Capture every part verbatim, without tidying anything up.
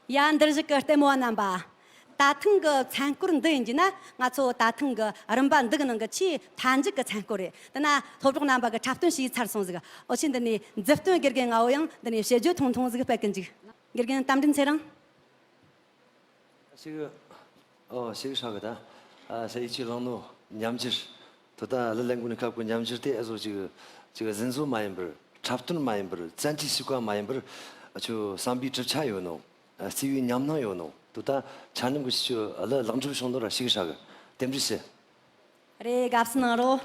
ཡ། འདིར་བཞུགས་ཀྱི་ལྟད་མོ་བ་རྣམ་པ། ད་ཐེངས་ཀྱི་མཚན་སྐོར་འདི་ཡིན་གྱི་ན། ང་ཚོ་ད་ཐེངས་ཀྱི་རིམ་པ་འདི་གི་ནང་གི་ཆེས་མཐའ་མཇུག་གི་མཚན་སྐོར་རེད། དེ་ན་སློབ་གྲོགས་རྣམ་པ་གི་འཁྲབ་སྟོན་བྱས་ཚར་སོང་ཟིག་འོ་ཆེ། འདི་ནས་མཛུབ་སྟོན་དགེ་རྒན་ང་བོ་ཡང་འདི་ནས་བཤད་རྒྱུ་ཐུང་ཐུང་ཟིག་སྤེལ་གི་འཇུག་དགེ་རྒན་རྟ་མགྲིན་ཚེ་རིང་། ཞེ་གི། ཨོ། ཞེ་གི་ཧྲ་གི། ད་ཨ་ས་ཡི་ཆུ་ལང་ནོ་ཉམས་འགྱུར། ད་ལྟ་ལ་ལན་གུ་ནི་ཁབ་གི་ཉམས་འགྱུར་དེ་ཨ་ཟོ་ཅིག་ཅིག་གཟན་བཟོ་མ་ཡིན་པར། འཁྲབ་སྟོན་མ་ཡིན་པར། བཙན་གྱིས་ཞིག་པ་མ་ཡིན་པར། ཨ་ཆུ་བསམ་པའི་གྲུབ་ཆ་ཡོད་ནོ། ཨ་བརྩེ་བའི་ཉམས་སྣང་ཡོད་ནོ། ད་ལྟ་ཆ་སྙོམས་གི་ཆུ་ལ་ལེགས་འགྲུབ་བྱུང་ནོ་ར་ཞེ་གི་ཧྲ་གི། རྟེན་འབྲེལ་ཞུ། རེད། དགའ་བསུ་གནང་རོགས།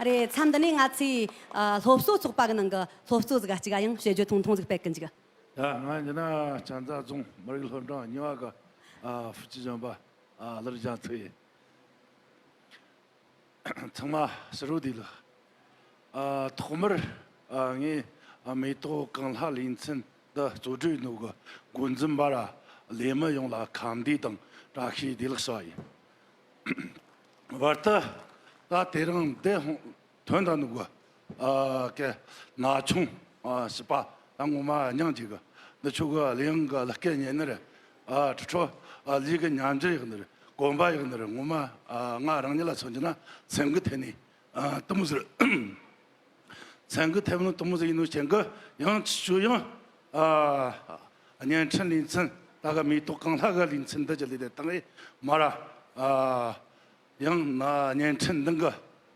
རེད། མཚམས་འདི་ནས་ང་ཚོའི་ཨ་སློབ་གསོ་ཚོགས་པ་གི་ནང་གི་སློབ་གཙོ་ཟིག་ག་ཅིག་ཡང་བཤད་རྒྱུ་ཐུང་ཐུང་ཟིག་སྤེལ་གི་འཇུག་ཡ། ང་ཡིན་ན་གཅན་ཚ་རྫོང་མི་རིགས་སློབ་འབྲིང་གཉིས་པ་གི་ཨ་ཧྥུ་ཅི་གཞོན་པ་ཨ་ལར་རྒྱ་མཚོ་ཡིན། ཚང་མ་ཕྱི་རོལ་བདེ་ལེགས། ཨ་ཐོག་མར་ཨ་ངས་ཨ་མེ་ཏོག་གངས་ལྷ་ལེ་ཚན་འདི་གཙོ་གྲས་ནོ་གི་འགོ་འཛིན་པ་ར་ལས་མི་ཡོངས་ལ་ཁམས་བདེ་དང་བཀྲ་ཤིས་བདེ་ལེགས་ཞུ་བ་ཡིན། བར་དུ་ད་དེ་རིང་འདི་ཧོང་ཐོན་ད་ནུ་གི་ཨ་གི་ན་ཆུང་ཨ་ཞི་པ་ད་ངོ་མ་སྙིང་རྗེ་གི། འདི་ཆོ་གི་ལས་ཡང་གི་ལ་སྐད་ཉན་ནི་རེད། ཨ་ཁྲི་ཁྲོ་ཨ་ལས་གི་ཉམས་འགྱུར་ཡག་ནི་རེད། གོམ་པ་ཡག་ནི་རེད། ངོ་མ་ཨ་ང་རང་ཉིད་ལ་མཚོན་རྒྱུ་ན་སེམས་གི་ཐད་ནས་ཨ་དུ་མོ་ཟེར། མཚན་གི་ཐེབས་ནི་དུ་མོ་ཟིག་ཡིན་ནོ་ཅན་གི་ཡང་ཆུ་ཆུ་ཡང་ཨ་བརྙན་འཕྲིན་ལེ་ཚན་ད་ག་མེ་ཏོག་གངས་ལྷ་གི་ལེ་ཚན་འདི་ཅི་ལས་དེ་དང་ཨེ་མ་ར་ཨ་ཡང་ན་བརྙན་འཕྲིན་འདི་གི་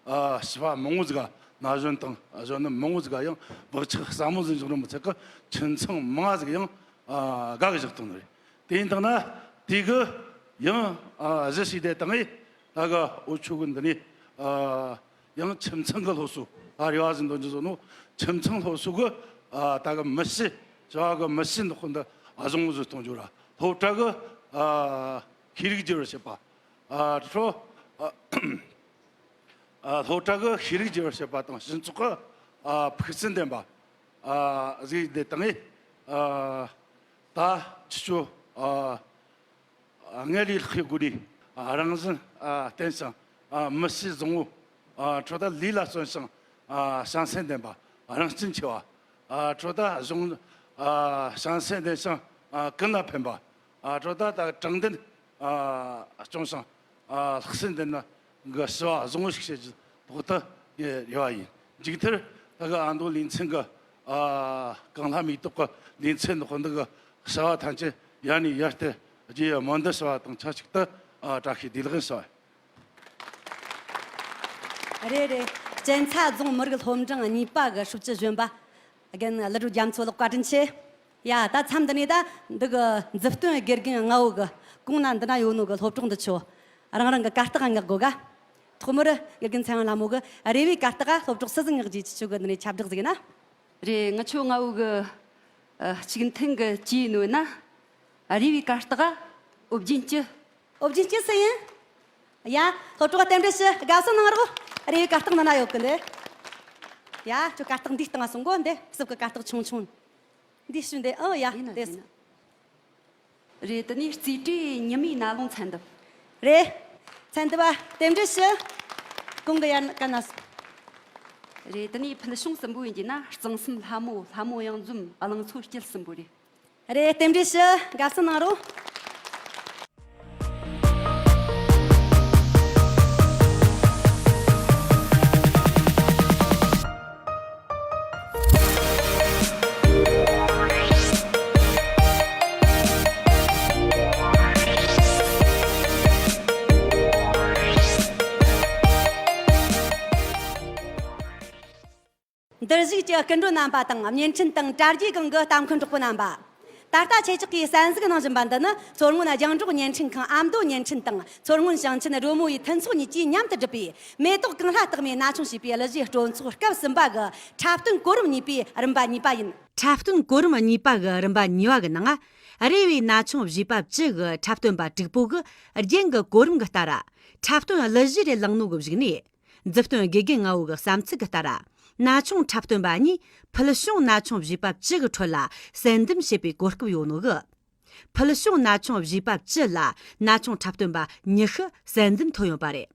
ཨ་ཞི་བ་མང་བོ་ཟིག་ག་ན་གཞོན་དང་གཞོན་ནུ་མང་བོ་ཟིག་ག་ཡང་བག་ཆགས་ཟབ་མོ་ཟིག་འཇོག་རིན་པོ་ཆེ་གི་ཁྱིམ་ཚང་མང་ཟིག་ཡང་ཨ་དགའ་གི་བཞག་བཏང་ནི་རེད། དེ་ཡིན་དང་ན་དེ་གི་ཡང་ཨ་གཞི་ཞིག་དེ་དང་ཨེ་ད་ག་འུ་ཆོ་གི་འདི་ནས་ཨ། ཡང་ཁྱིམ་ཚང་གི་སློབ་གསོ་ཨ་རེ་བ་ཟིན་དོན་གྱི་བཟོ་ནོ། ཁྱིམ་ཚང་སློབ་གསོ་གི་ཨ་ད་གི་མི་གཤིས་བྱ་བ་གི་མི་གཤིས་འདི་ཁོ་འདི་ཨ་བཟང་བཟོ་གཏོང་རྒྱུ་ར། སློབ་གྲྭ་གི་ཨ་ཤེས་རིག་བསྒྱུར་བར་བྱེད་པ། ཨ་ཁྲོ་ཨ་ཨ་སློབ་གྲྭ་གི་ཤེས་རིག་བསྒྱུར་བར་བྱེད་པ་དང་སྤྱི་ཚོགས་གི་ཨ་ཕུགས་བརྩེ་ལྡན་པ་ཨ་ཟིག་དེ་དང་ཨེ་ཨ་ད་ཁྱེད་ཆོ་ཨ། སྔར་ལས་ལྷག་གོ་ནས་རང་བཞིན་བརྟན་ཞིང་མི་གཤིས་བཟང་བོ། ཁྲོ་ད་ལས་ལ་བརྩོན་ཞིང་བྱམས་སེམས་ལྡན་པ། རང་གཅུན་ཆེ་བ། ཁྲོ་ད་གཞུང་བྱམས་སེམས་ལྡན་ཞིང་ཀུན་ལ་ཕན་པ། ཁྲོ་ད་ད་དྲང་བདེན་སྐྱོང་ཞིང་ལྷག་བསམ་ལྡན་ན་གི་བྱ་བ་བཟང་བོ་ཞིག་བྱེད་རྒྱུ་ཐོག་ཏུ་ངས་རེ་བ་ཡིན། མཇུག་མཐར་ད་གི་ཨ་མདོ་ལེ་ཚན་གི་ཨ་གངས་ལྷ་མེ་ཏོག་གི་ལེ་ཚན་འདི་ཁོ་འདི་གི་བྱ་བ་ཐམས་ཅད་ཡར་ནས་ཡར་དུ་རྒྱས་ཡ་སྨོན་འདུན་ཞུ་བ་དང་ཆབས་ཅིག་ཏུ་ཨ་བཀྲ་ཤིས་བདེ་ལེགས་ཞུ་བ། རེད་རེད། གཅན་ཚ་རྫོང་མི་རིགས་སློབ་འབྲིང་གཉིས་པ་གི་ཧྲུའུ་ཅི་གཞོན་པ་རྒན་ཀླུ་སྒྲུབ་རྒྱ་མཚོ་ལགས་བཀའ་དྲིན་ཆེ། ཡ། ད་མཚམས་འདི་ནས་ད་འདི་གི་མཛུབ་སྟོན་དགེ་རྒན་ལྔ་བོ་གི་གོང་ན་འདི་ན་ཡོད་ནོ་གི་སློབ་གྲོགས་འདི་ཆོ་རང་རང་གི་གར་སྟེགས་མངགས་དགོས་ག་ཐོག་མར་དགེ་རྒན་ཚེ་དབང་ལྷ་མོ་གི་རེ་བའི་གར་སྟེགས་སློབ་གྲོགས་སུ་ཟིག་མངགས་རྒྱུ། ཁྱེད་ཆོ་གི་འདི་ནས་ཁྱབ་བསྒྲགས་ཟིག་ན། རེད། ང་ཆོ་ལྔ་བོ་གི་ཨ་གཅིག་མཐུན་གི་ཅི་ནོ་ན། རེ་བའི་གར་སྟེགས་ཨོ་རྒྱན་གྱི། ཨོ་རྒྱན་གྱི་སུ་ཡིན། ཡ། སློབ་གྲོགས་རྟེན་འབྲེལ་ཞུ། དགའ་བསུ་གནང་རོགས། རེ་བའི་གར་སྟེགས་ནང་ན་ཡོད་གི་འདི། ཡ། ཁྱོད་གར་སྟེགས་འདི་སྟེང་ང་སོང་གོ་འདི་སྲིབ་གི་གར་སྟེགས་ཆུང་ཆུང་འདི་ཞུ་འདི། ཨོ་ཡ། ཡིན་ན་འདི་ཡིན་ན། རེད། དེ་ནས་རྩིས་དྲའི་ཉི་མའི་ན་ལུང་ཚན་ཏབ། རེད། ཚན་ཏབ་པ་རྟེན་འབྲེལ་ཞུ། གོང་གི་ཡར་ཀ་ན་སོང་། རེད། དེ་ནས་ཕུལ་བྱུང་གསུམ་པོ་ཡིན་གྱི་ན་གཙང་གསུམ་ལྷ་མོ། ལྷ་མོ་གཡང་འཛོམས། གླང་མཚོ་སྐྱིད་གསུམ་པོ་རེད། རེད། རྟེན་འབྲེལ་ཞུ། དགའ་བསུ་གནང་རོགས། འདིར་བཞུགས་ཀྱི་སྐུ་མགྲོན་རྣམ་པ་དང་། བརྙན་འཕྲིན་དང་དྲ་རྒྱའི་སྒང་གི་ལྟ་མཁན་གྲོགས་པོ་རྣམ་པ། ད་ལྟ་ཁྱེད་ཅག་གིས་གསན་གཟིགས་གནང་བཞིན་པ་འདི་ནི་མཚོ་སྔོན་རྒྱང་སྒྲོག་བརྙན་འཕྲིན་ཁང་ཨ་མདོ་བརྙན་འཕྲིན་དང་མཚོ་སྔོན་ཞིང་ཆེན་རོལ་མོ་བའི་མཐུན་ཚོགས་གཉིས་ཀྱིས་མཉམ་དུ་བསྒྲུབས་པའི་མེ་ཏོག་གངས་ལྷ་རྟགས་མའི་ན་ཆུང་ཞེས་པའི་གླུ་གཞས་སྤྲོ་ཚོགས་སྐབས་གསུམ་པ་གི་འཁྲབ་སྟོན་གོ་རིམ་གཉིས་པའི་རིམ་པ་གཉིས་པ་ཡིན། འཁྲབ་སྟོན་གོ་རིམ་གཉིས་པ་གི་རིམ་པ་གཉིས་པ་གི་ནང་། རེ་བའི་ན་ཆུང་བཞེས་པ་བཅུ་གི་འཁྲབ་སྟོན་པ་དྲུག་པོ་གིས་རྒྱན་གྱི་གོ་རིམ་གྱི་ལྟར་འཁྲབ་སྟོན་གླུ་གཞས་རེ་བླངས་ནོ་གི་གཞུག་ནས། མཛུབ་སྟོན་དགེ་རྒན་ལྔ་བོ་གི་བསམ་ཚུལ་གྱི་ལྟར། ན་ཆུང་འཁྲབ་སྟོན་པ་གཉིས་ཕུལ་བྱུང་ན་ཆུང་བཞེས་པ་བཅུ་གི་ཁྲོད་ལ་གསལ་འདེམས་བྱེད་པའི་གོ་སྐབས་ཡོད་ནོ་གི། ཕུལ་བྱུང་ན་ཆུང་བཞེས་པ་བཅུ་ལ་ན་ཆུང་འཁྲབ་སྟོན་པ་ཉི་ཤུ་གསལ་འདེམས་ཐོན་ཡོད་པ་རེད།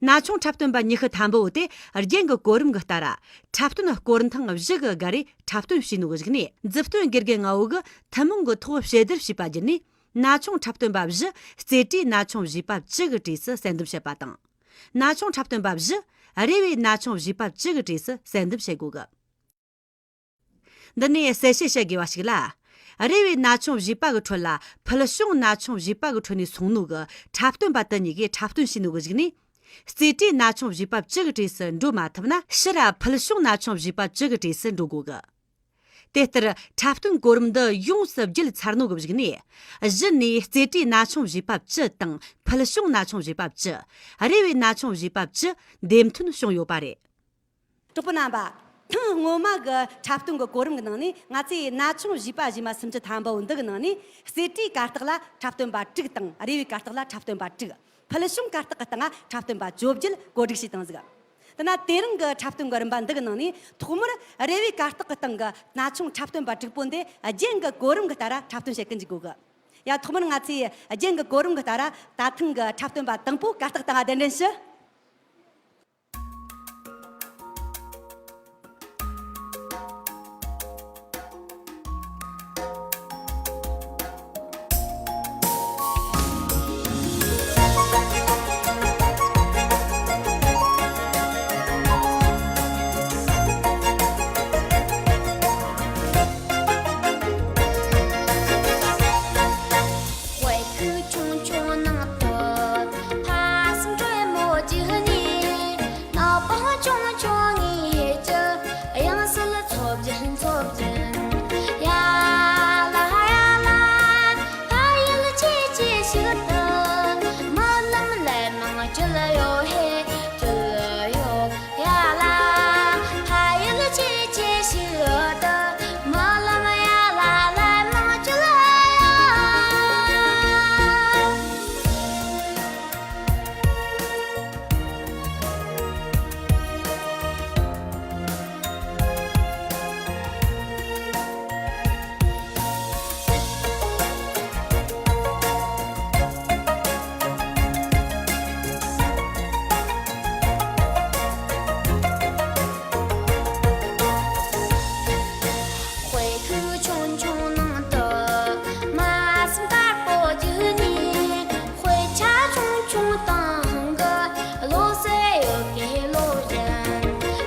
ན་ཆུང་འཁྲབ་སྟོན་པ་ཉི་ཤུ་ཐམ་པ་བོ་དེ་རྒྱན་གྱི་གོ་རིམ་གྱི་ལྟར། འཁྲབ་སྟོན་སྐོར་ཐེངས་བཞི་གི་སྒང་རེ་འཁྲབ་སྟོན་བྱས་ནོ་གི་གཞུག་ནས། མཛུབ་སྟོན་དགེ་རྒན་ལྔ་བོ་གིས་ཐུན་མོང་གི་ཐོག་དཔྱད་བསྡུར་བྱས་པ་བརྒྱུད་ནས། ན་ཆུང་འཁྲབ་སྟོན་པ་བཞི་རྩེ་གྲས་ན་ཆུང་བཞི་པ་བཅུ་གི་གྲས་སུ་གསལ་འདེམས་བྱས་པ་དང་། ན་ཆུང་འཁྲབ་སྟོན་པ་བཞི་རེ་བའི་ན་ཆུང་བཞི་པ་བཅུ་གི་གྲས་སུ་གསལ་འདེམས་བྱེད་དགོས་གི། འདི་ནས་གསལ་བཤད་བྱེད་དགོས་པ་ཞིག་ལ། རེ་བའི་ན་ཆུང་བཞི་པ་གི་ཁྲོད་ལ་ཕུལ་བྱུང་ན་ཆུང་བཞི་པ་གི་ཁྲོད་ནས་སོང་ནོ་གི་འཁྲབ་སྟོན་པ་དེ་གཉིས་ཀས་འཁྲབ་སྟོན་བྱས་ནོ་གི་གཞུག་ནས། རྩེ་གྲས་ན་ཆུང་བཞི་པ་བཅུ་གི་གྲས་སུ་འགྲོ་མ་ཐུབ་ན། ཕྱིར་ར་ཕུལ་བྱུང་ན་ཆུང་བཞི་པ་བཅུ་གི་གྲས་སུ་འགྲོ་དགོས་གི། དེ་ལྟར་འཁྲབ་སྟོན་གོ་རིམ་འདི་ཡོངས་སུ་བརྒྱུད་ཚར་ནོ་གི་གཞུག་ནས། གཞི་ནས་རྩེ་གྲས་ན་ཆུང་བཞི་པ་བཅུ་དང་ཕུལ་བྱུང་ན་ཆུང་བཞི་པ་བཅུ། རེ་བའི་ན་ཆུང་བཞི་པ་བཅུ་འདེམས་ཐོན་བྱུང་ཡོད་པ་རེད། གྲོགས་པོ་རྣམ་པ། ཐེངས་སྔོན་མ་གི་འཁྲབ་སྟོན་གྱི་གོ་རིམ་གྱི་ནང་ནས། ང་ཚོས་ན་ཆུང་བཞི་པ་བཞི་མ་སུམ་ཅུ་ཐམ་པ་བོ་འདི་གི་ནང་ནས། རྩེ་གྲས་གར་སྟེགས་ལ་འཁྲབ་སྟོན་པ་དྲུག་དང་། རེ་བའི་གར་སྟེགས་ལ་འཁྲབ་སྟོན་པ་དྲུག། ཕུལ་བྱུང་གར་སྟེགས་ཀྱི་སྟེང་ང་འཁྲབ་སྟོན་པ་བཅོ་བརྒྱད་བཀོད་སྒྲིག་བྱས་བཏང་ཟིག། དེ་ན་དེ་རིང་གི་འཁྲབ་སྟོན་གྱི་རིམ་པ་འདི་གི་ནང་ནས། ཐོག་མར་རེ་བའི་གར་སྟེགས་ཀྱི་སྟེང་གི་ན་ཆུང་འཁྲབ་སྟོན་པ་དྲུག་པོ་འདི་རྒྱན་གྱི་གོ་རིམ་གྱི་ལྟར་འཁྲབ་སྟོན་བྱེད་གི་འཇུག་གོ་གི། ཡ། ཐོག་མར་ང་ཚོས་རྒྱན་གྱི་གོ་རིམ་གྱི་ལྟར་ད་ཐེངས་ཀྱི་འཁྲབ་སྟོན་པ་དང་པོ་གར་སྟེགས་སྟེང་ང་གདན་འདྲེན་ཞུ། དཔེ་ཁུག་ཆུང་ཆུང་ནང་དུ་ཕ་སེམས་དྲོན་མོ་བཅུག་ནས། ནག་པང་ཆུང་ཆུང་ངའི་ཡིད་ཀྱི་དབྱངས་གསལ་འཚོ་བཞིན་འཚོ་བཞིན། ཡ་ལ་ཡ་ལ། ཕ་ཡུལ་ཆེ་ཆེ་ཞིག་ཏུ་རྨི་ལམ་ལས་མང་བརྒྱུད་ཡོད་ཧེ་བརྒྱུད་ཡོད། ཡ་ལ། ཕ་ཡུལ་ཆེ་ཆེ་ཞིག་ཏུ་རྨི་ལམ་ཡ་ལ་ལས་མང་བརྒྱུད་ཡོད། དཔེ་ཁུག་ཆུང་ཆུང་ནང་དུ་མ་སེམས་དཀར་པོ་བརྒྱུད་ནས། དཔེ་ཆ་ཆུང་ཆུང་སྟེང་གི་བློ་གསལ་ཡོད་ཀྱི་བློ་བཞིན།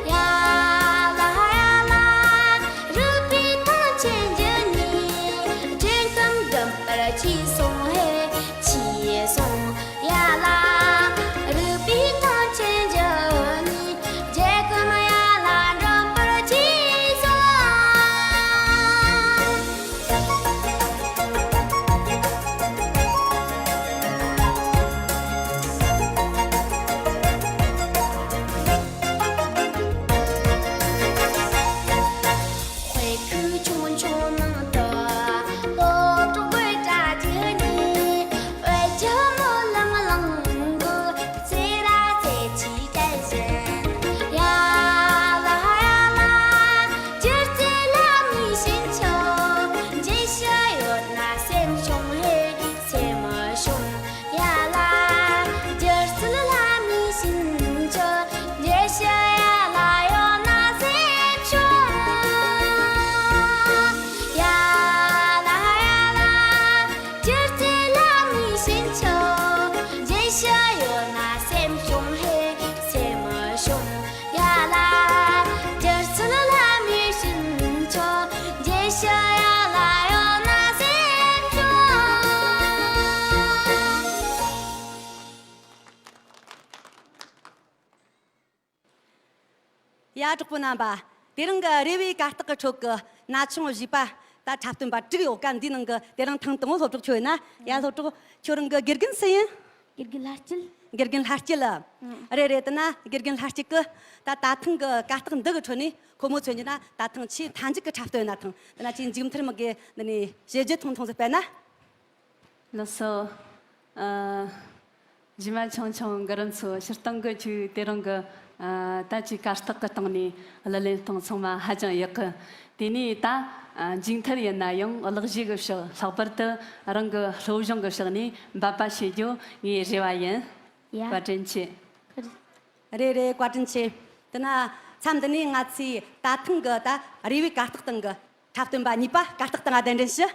ཡ་ལ་ཡ་ལ། རུས་པའི་ཐང་ཆེན་བརྒྱུད་ནས། རྒྱན་གོམ་འགྲིམ་པར་བྱས་སོང་ཧེ། བྱས་སོང་། ཡ་ལ། རུས་པའི་ཐང་ཆེན་བརྒྱུད་ནས། རྒྱན་གོམ་ཡ་ལ་འགྲིམ་པར་བྱས་སོང་། དཔེ་ཁུག་ཆུང་ཆུང་ནང་དུ་སློབ་གྲོགས་དགོད་སྒྲ་བརྒྱུད་ནས། འོད་ཀྱི་སྨོན་ལམ་གླིང་གི་རྩེ་ར་རྩེ་ཆུའི་སྐད་བཞིན། ཡ་ལ་ཡ་ལ། སྒྱུ་རྩལ་ལྷ་མོའི་ཞིང་ཁྱོད་མཇལ་ཕྱིར་ཡོད་ན་སེམས་ཆུང་ཧེ། སེམས་ཆུང་། ཡ་ལ། སྒྱུ་རྩལ་ལྷ་མོའི་ཞིང་ཁྱོད་མཇལ་ཕྱིར་ཡ་ལ་ཡོད་ན་སེམས་ཆུང་། ཡ་ལ་ཡ་ལ། སྒྱུ་རྩལ་ལྷ་མོའི་ཞིང་ཁྱོད་མཇལ་ཕྱིར་ཡོད་ན་སེམས་ཆུང་ཧེ། སེམས་ཆུང་། ཡ་ལ། སྒྱུ་རྩལ་ལྷ་མོའི་ཞིང་ཁྱོད་མཇལ་ཕྱིར་ཡ་ལ་ཡོད་ན་སེམས་ཆུང་། ཡ། གྲོགས་པོ་རྣམ་པ། དེ་རིང་གི་རེ་བའི་གར་སྟེགས་ཀྱི་ཁྲོད་ཀྱི་ན་ཆུང་བཞི་པ་ད་འཁྲབ་སྟོན་པ་དྲུག་ཡོད་ཀ། འདིའི་ནང་གི་དེ་རིང་ཐེངས་དང་པོ་སློབ་གྲོགས་ཁྱོད་ཡིན་ན། ཡ། སློབ་གྲོགས་ཁྱོད་རང་གི་དགེ་རྒན་སུ་ཡིན། དགེ་རྒན་ལྷ་སྐྱིད། དགེ་རྒན་ལྷ་སྐྱིད་ལ། ཨང་། རེད་རེད། དེ་ན་དགེ་རྒན་ལྷ་སྐྱིད་ཀྱིས་ད་ད་ཐེངས་ཀྱི་གར་སྟེགས་འདི་གི་ཁྲོད་ནས་ཁོ་མོ་མཚོན་རྒྱུ་ན་ད་ཐེངས་ཆེས་མཐའ་མཇུག་གི་འཁྲབ་སྟོན་ཡིན་ན་ཐང་། དེ་ན་ཁྱེད་མཇུག་མཐར་མི་དགེ་འདི་ནས་བཤད་རྒྱུ་ཐུང་ཐུང་ཟིག་སྤེལ་ན། ལགས་སོ། ཨ། རྗེས་མ་ཆུང་ཆུང་གི་རིམ་ཚོ་སྤྱིར་བཏང་གི་ཁྱོས་དེ་རིང་གི། ཨ། ད་ཅིག་གར་སྟེགས་ཀྱི་སྟེང་ནས་གླུ་ལེན་སྟངས་ཚང་མ་ཧ་ཅང་ཡག་གི། དེ་ནས་ད། ཨ། མཇུག་མཐར་ཡིན་ན་ཡང་གླུ་གཞས་ཀྱི་ཕྱོགས། ལྷག་པར་དུ་རང་གི་སློབ་སྦྱོང་གི་ཕྱོགས་ནས་འབད་པ་བྱེད་རྒྱུ་ངའི་རེ་བ་ཡིན། ཡ། བཀའ་དྲིན་ཆེ། རེད་རེད། བཀའ་དྲིན་ཆེ། དེ་ན་མཚམས་འདི་ནས་ང་ཚོས་ད་ཐེངས་གི་ད་རེ་བའི་གར་སྟེགས་སྟེང་གི་འཁྲབ་སྟོན་པ་གཉིས་པ་གར་སྟེགས་སྟེང་ང་གདན་འདྲེན་ཞུ།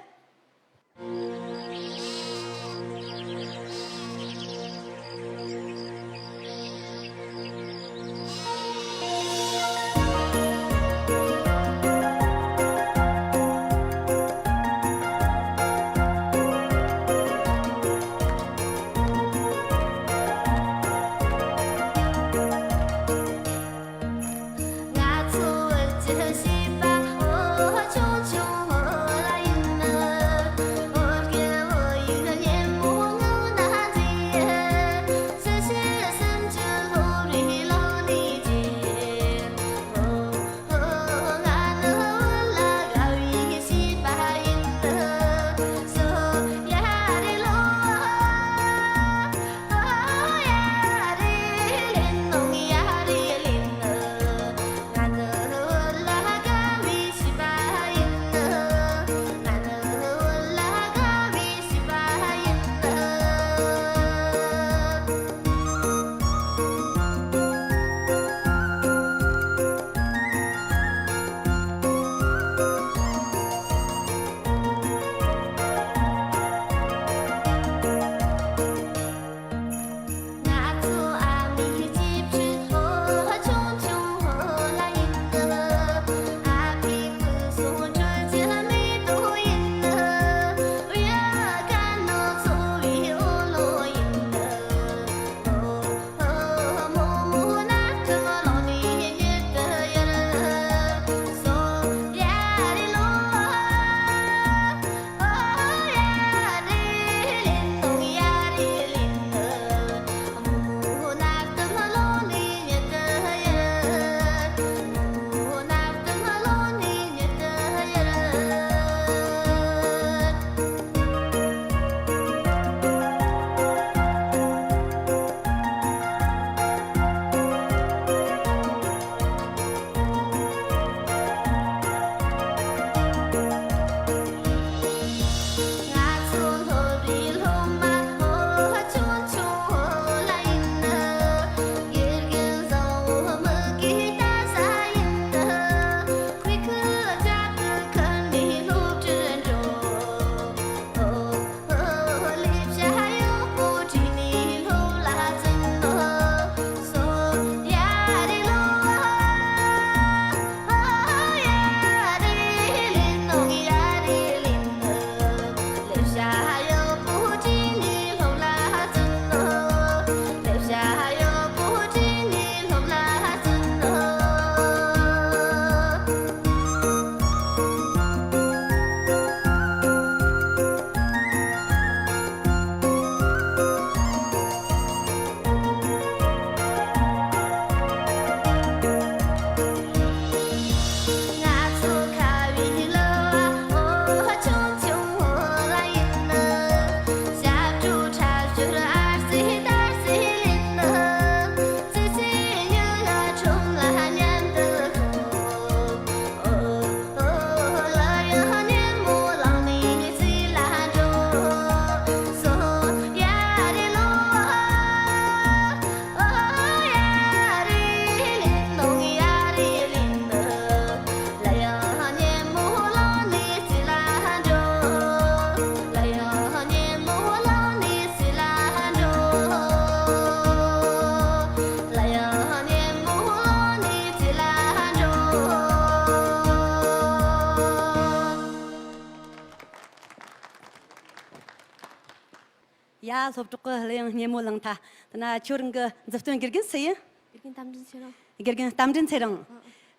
ཡ། སློབ་གྲོགས་ཀྱི་གླུ་དབྱངས་སྙན་མོ་བླངས་ཐལ། དེ་ན་ཁྱོད་རང་གི་མཛུབ་སྟོན་དགེ་རྒན་སུ་ཡིན། དགེ་རྒན་རྟ་མགྲིན་ཚེ་རིང་། དགེ་རྒན་རྟ་མགྲིན་ཚེ་རིང་།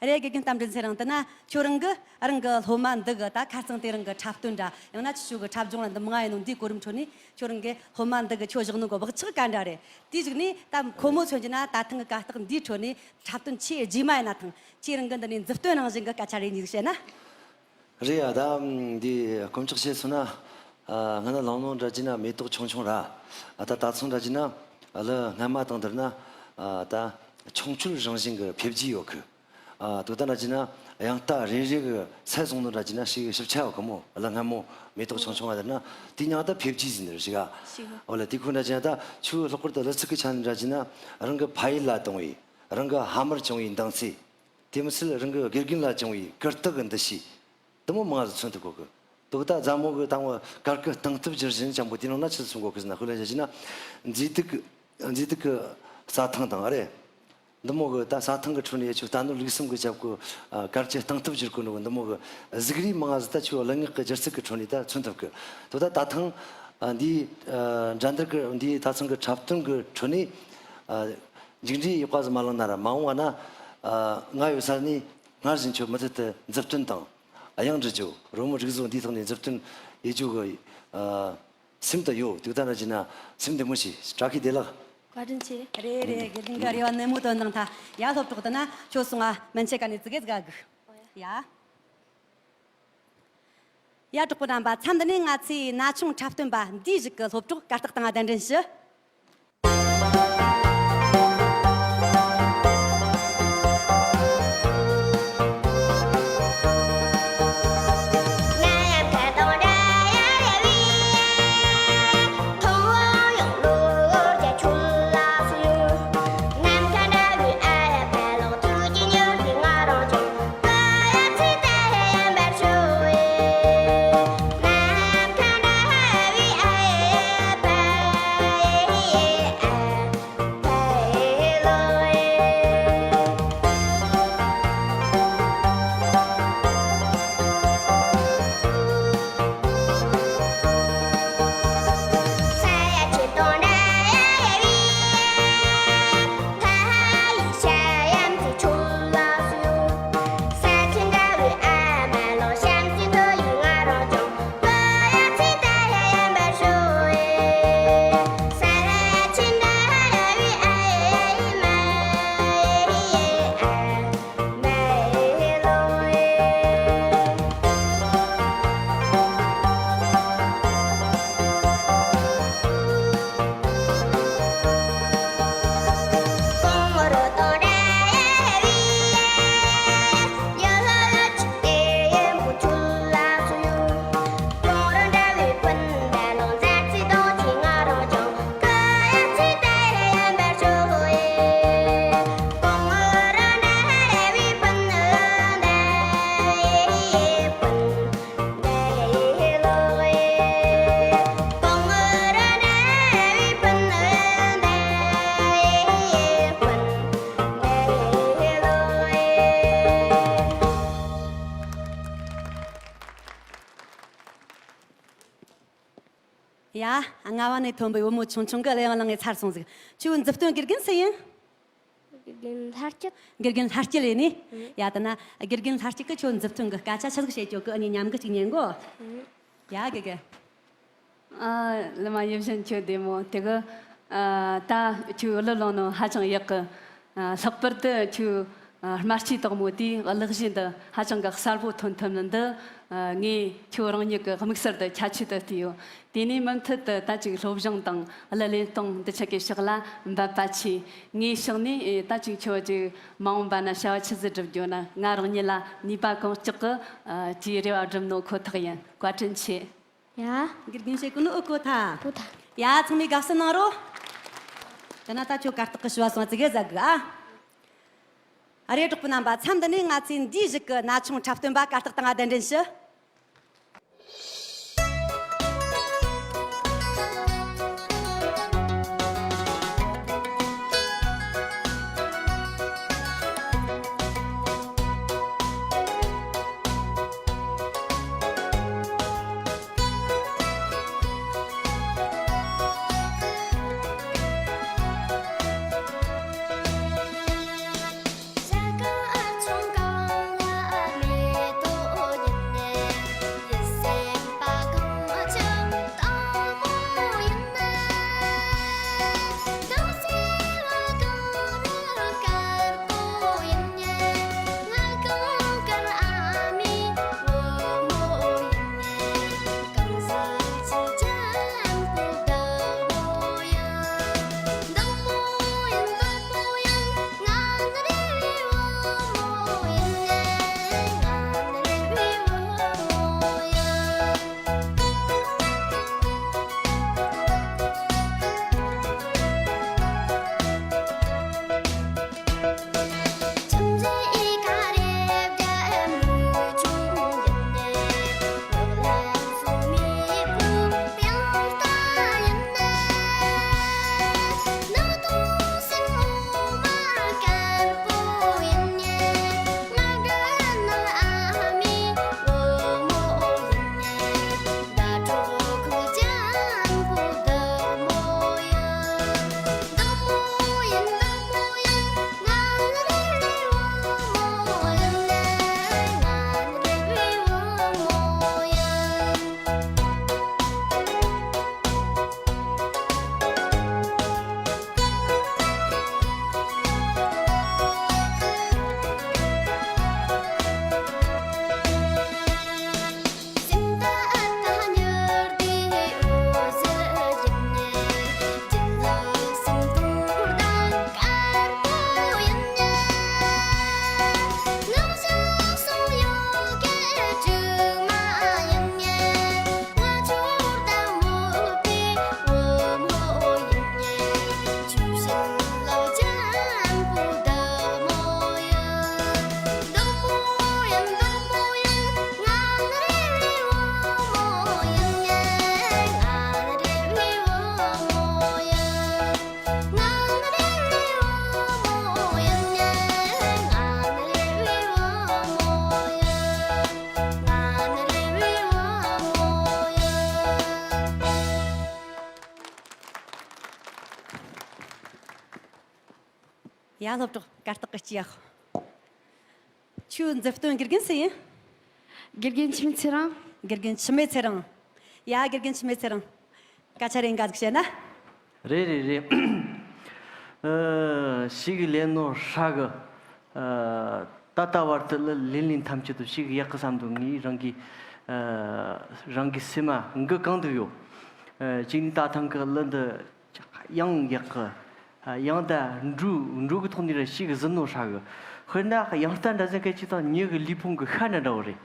ཨ། རེད། དགེ་རྒན་རྟ་མགྲིན་ཚེ་རིང་། དེ་ན་ཁྱོད་རང་གིས་རང་གི་སློབ་མ་འདི་གི་ད་ཁ་རྩང་དེ་རིང་གི་འཁྲབ་སྟོན་འདྲ། ཡང་ན་ཁྱེད་ཆོ་གི་འཁྲབ་སྦྱོང་ལ་འདུམ་མ་ཡིན་ནོ་འདིའི་གོ་རིམ་ཁྲོད་ནས་ཁྱོད་རང་གི་སློབ་མ་འདི་གི་ཁྱོད་བཞག་ནོ་གི་བག་ཆགས་ག་འདྲ་རེད། དེའི་གཞུག་ནས་ད་ཁོ་མོ་མཚོན་གྱི་ན་ད་ཐེངས་གི་གར་སྟེགས་འདིའི་ཁྲོད་ནས་འཁྲབ་སྟོན་ཆེས་རྗེས་མ་ཡིན་ན་ཐང་། ཁྱེད་རང་གི་འདི་ནས་མཛུབ་སྟོན་རང་བཞིན་གྱི་སྐད་ཆ་རེ་གཉིས་བཤད་ན། རེད་ཡ། ད་འདི་དཀོན་མཆོག་བཤད་སོང་ན། ཨ། སྔ་ན་ལང་ནོ་འདྲ་གྱི་ན་མེ་ཏོག་ཆུང་ཆུང་ར། ཨ། ད་ད་ཚོང་འདྲ་གྱི་ན་གླུ་སྔ་མ་དང་བསྡུར་ན། ཨ། ད་ཆུང་ཆུང་རང་བཞིན་གྱི་འཕེལ་རྒྱས་ཡོད་གི། ཨ། དུ་ད་འདྲ་གྱི་ན་དབྱངས་རྟ་རེ་རེ་གི་ཚད་བཟུང་ནོ་འདྲ་གྱི་ན་ཞིག་ཞིབ་ཆ་ཡོད་གི་མོ། གླུ་སྔ་མོ་མེ་ཏོག་ཆུང་ཆུང་བ་དེ་ན་དེ་མྱང་ད་འཕེལ་རྒྱས་ཟིན་ནི་རེད་ཞིག་ཨ། ཞིག་ཨ། འོ་ལ་དེ་ཁོ་འདྲ་གྱི་ན་ད་ཆུ་ལྷག་པར་དུ་གླུ་ཚིག་གི་ཆ་ནས་འདྲ་གྱི་ན་རང་གི་ཕ་ཡུལ་ལ་གཏོང་བའི། རང་གི་ཕ་མར་བྱུང་བའི་འདང་ཚིག་དེ་མི་ཚད་རང་གི་དགེ་རྒན་ལ་བྱུང་བའི་གུས་རྟགས་ཀྱི་འདུ་ཤེས། དེ་མོ་མང་ཟིག་མཚོན་ཐུབ་གོ་གི། དོ་ད་མཛའ་མོ་གི་དང་བ་གར་གི་སྟེང་ཐུབ་རྒྱུ་བཞིན་ཅང་པོ་དེ་ནང་ན་ཆི་སོང་གོ་གི་ཟེར་ན། དཔེ་ལ་བཞག་ན་མཛེས་སྡུག་གི་མཛེས་སྡུག་གི་རྩྭ་ཐང་དང་ཨ་རེད། འདི་མོ་གི་ད་རྩྭ་ཐང་གི་ཁྲོད་ནས་ཡ་ཆུ་རྟ་ནོར་ལུག་གསུམ་གི་རྒྱབ་གི་གར་གྱི་སྟེང་ཐུབ་བསྒྱུར་གོ་ནོ་གི་འདི་མོ་གི་གཟུགས་རིས་མང་ཟིག་ད་ཆུ་གླུ་ངག་གི་སྒྱུ་རྩལ་གི་ཁྲོད་ནས་ད་མཚོན་ཐུབ་གི། དོ་ད་ད་ཐེངས་འདིའི་འགྲན་བསྡུར་གི་འདིའི་ད་ཐེངས་གི་འཁྲབ་སྟོན་གི་ཁྲོད་ནས་མཇུག་འབྲས་ཡག་པ་ཟིག་མ་བླངས་ན་ར། མ་འོངས་པ་ན་ང་ཡོད་ས་ནས་སྔར་བཞིན་ཁྱོད་མུ་མཐུད་དུ་མཛུབ་སྟོན་དང་དབྱངས་འབྲི་རྒྱུ། རོལ་མོ་རིག་གཞུང་འདིའི་ཐོག་ནས་མཛུབ་སྟོན་ཡེད་རྒྱུ་གི་སེམས་དུ་ཡོད། དུག་ད་ན་ཅི་ན་སེམས་བདེ་མོ་བྱོས། བཀྲ་ཤིས་བདེ་ལེགས། བཀའ་དྲིན་ཆེ། རེད་རེད། དགེ་རྒན་གི་རེ་བ་ནན་མོ་བཏོན་དང་ཐ། ཡ་སློབ་གྲོགས་དེ་ན་ཁྱོད་སོང་ང་མན་ཆད་ག་ནས་ཙི་གེ་ཟིག་ག་གི། ཡ། ཡ་གྲོགས་པོ་རྣམ་པ། མཚམས་འདི་ནས་ང་ཚོའི་ན་ཆུང་འཁྲབ་སྟོན་པ་འདིའི་གཞུག་གི་སློབ་གྲོགས་གར་སྟེགས་སྟེང་གདན་འདྲེན་ཞུ། ཡ། རྔ་བ་ནས་ཐོན་པའི་བུ་མོ་ཆུང་ཆུང་གི་གླུ་དབྱངས་བླངས་ངས་ཚར་སོང་ཟིག་ཁྱོའི་མཛུབ་སྟོན་དགེ་རྒན་སུ་ཡིན། དགེ་རྒན་ལྷ་སྐྱིད། དགེ་རྒན་ལྷ་སྐྱིད་ཡིན་ནི། ཡ་ད་ན་དགེ་རྒན་ལྷ་སྐྱིད་གི་ཁྱོད་མཛུབ་སྟོན་གི་སྐད་ཆ་ཆི་ཟིག་བཤད་རྒྱུ་གི་ཨ་ནི་མཉམ་གི་ཅིག་ཉན་གོ། ཡ་དགེ་རྒན། ཨ། གླུ་མ་ཡིད་བཞིན་ཁྱོད་བདེ་མོ་དེ་གི། ཨ། ད་ཁྱོད་གླུ་བླངས་ནོ་ཧ་ཅང་ཡག་གི། ཨ། ལྷག་པར་དུ་ཁྱོད། ཨ། སྨྲ་ལྕེ་དག་མོ་དེའི་གླུ་གཞས་འདི་ཧ་ཅང་གི་གསལ་པོ་ཐོན་ཐོན་ནི་འདི། ཨ། ངས་ཁྱོད་རང་ཉིད་ཀྱི་དམིགས་བསལ་དུ་ཁྱད་ཆོས་དུ་བལྟས་ཡོད། དེ་ནས་མུ་མཐུད་དུ་ད་ཅིག་སློབ་སྦྱོང་དང་གླུ་ལེན་སྟངས་འདི་ཆ་གི་ཕྱོགས་ལ་འབད་པ་བྱས། ངའི་ཕྱོགས་ནས་ད་ཅིག་ཁྱོད་ཅིག་མ་འོངས་པ་ན་བྱ་བ་ཆི་ཟིག་སྒྲུབ་རྒྱུ་ན་ང་རང་ཉིད་ལ་ནུས་པ་གང་ལྕོགས་ཀྱིས། ཨ། ཅིག་རེ་བ་སྒྲུབ་ནོ་ཁོ་ཐག་ཡིན། བཀའ་དྲིན་ཆེ། ཡ། དགེ་རྒན་བཤད་གོ་ནོ་ཨོ་གོ་ཐ། གོ་ཐ། ཡ། ཚང་མས་དགའ་བསུ་གནང་རོགས། དེ་ན་ད་ཁྱོད་གར་སྟེགས་གི་ཞུ་བ་སོང་ཙི་གེ་ཟ་གི་ཨ། ཨ་རེ་གྲོགས་པོ་རྣམ་པ། མཚམས་འདི་ནས་ང་ཚོའི་འདིའི་གཞུག་གི་ན་ཆུང་འཁྲབ་སྟོན་པ་གར་སྟེགས་སྟེང་ང་གདན་འདྲེན་ཞུ། ཡ། སློབ་གྲོགས་གར་སྟེགས་ཀྱི་སྐྱེས་ཡག་ཁྱོའི་མཛུབ་སྟོན་དགེ་རྒན་སུ་ཡིན། དགེ་རྒན་འཆི་མེད་ཚེ་རིང་། དགེ་རྒན་འཆི་མེད་ཚེ་རིང་། ཡ། དགེ་རྒན་འཆི་མེད་ཚེ་རིང་། སྐད་ཆ་རེ་འགའ་ཟིག་བཤད་ན། རེད་རེད་རེད། ཨ། ཞེ་གི་ལས་ནོ་ཧྲ་གི། ཨ། ད་ལྟ་བར་དུ་ལ་ལེན་ལེན་ཐམས་ཅད་དུ་ཞེ་གི་ཡག་གི་བསམ་འདུག་ངས་རང་གི། ཨ། རང་གི་སེམས་མ་འགུལ་གང་དུ་ཡོད། ཨ། གཅིག་ནི་ད་ཐེངས་གི་གླུ་འདི་ཡང་ཡག་གི། ཡང་ད་འགྲོས་འགྲོས་ཀྱི་ཐོག་ནས་ར་ཞེ་གི་ཟིན་ནོ་ཧྲ་གི། དཔེར་ན་དབྱངས་རྟ་འདྲ་ཟེར་མཁན་ཅིག་དང་མྱི་གི་ལུས་ཕུང་གི་ཤ་འདྲ་འདྲ་བོ་རེད།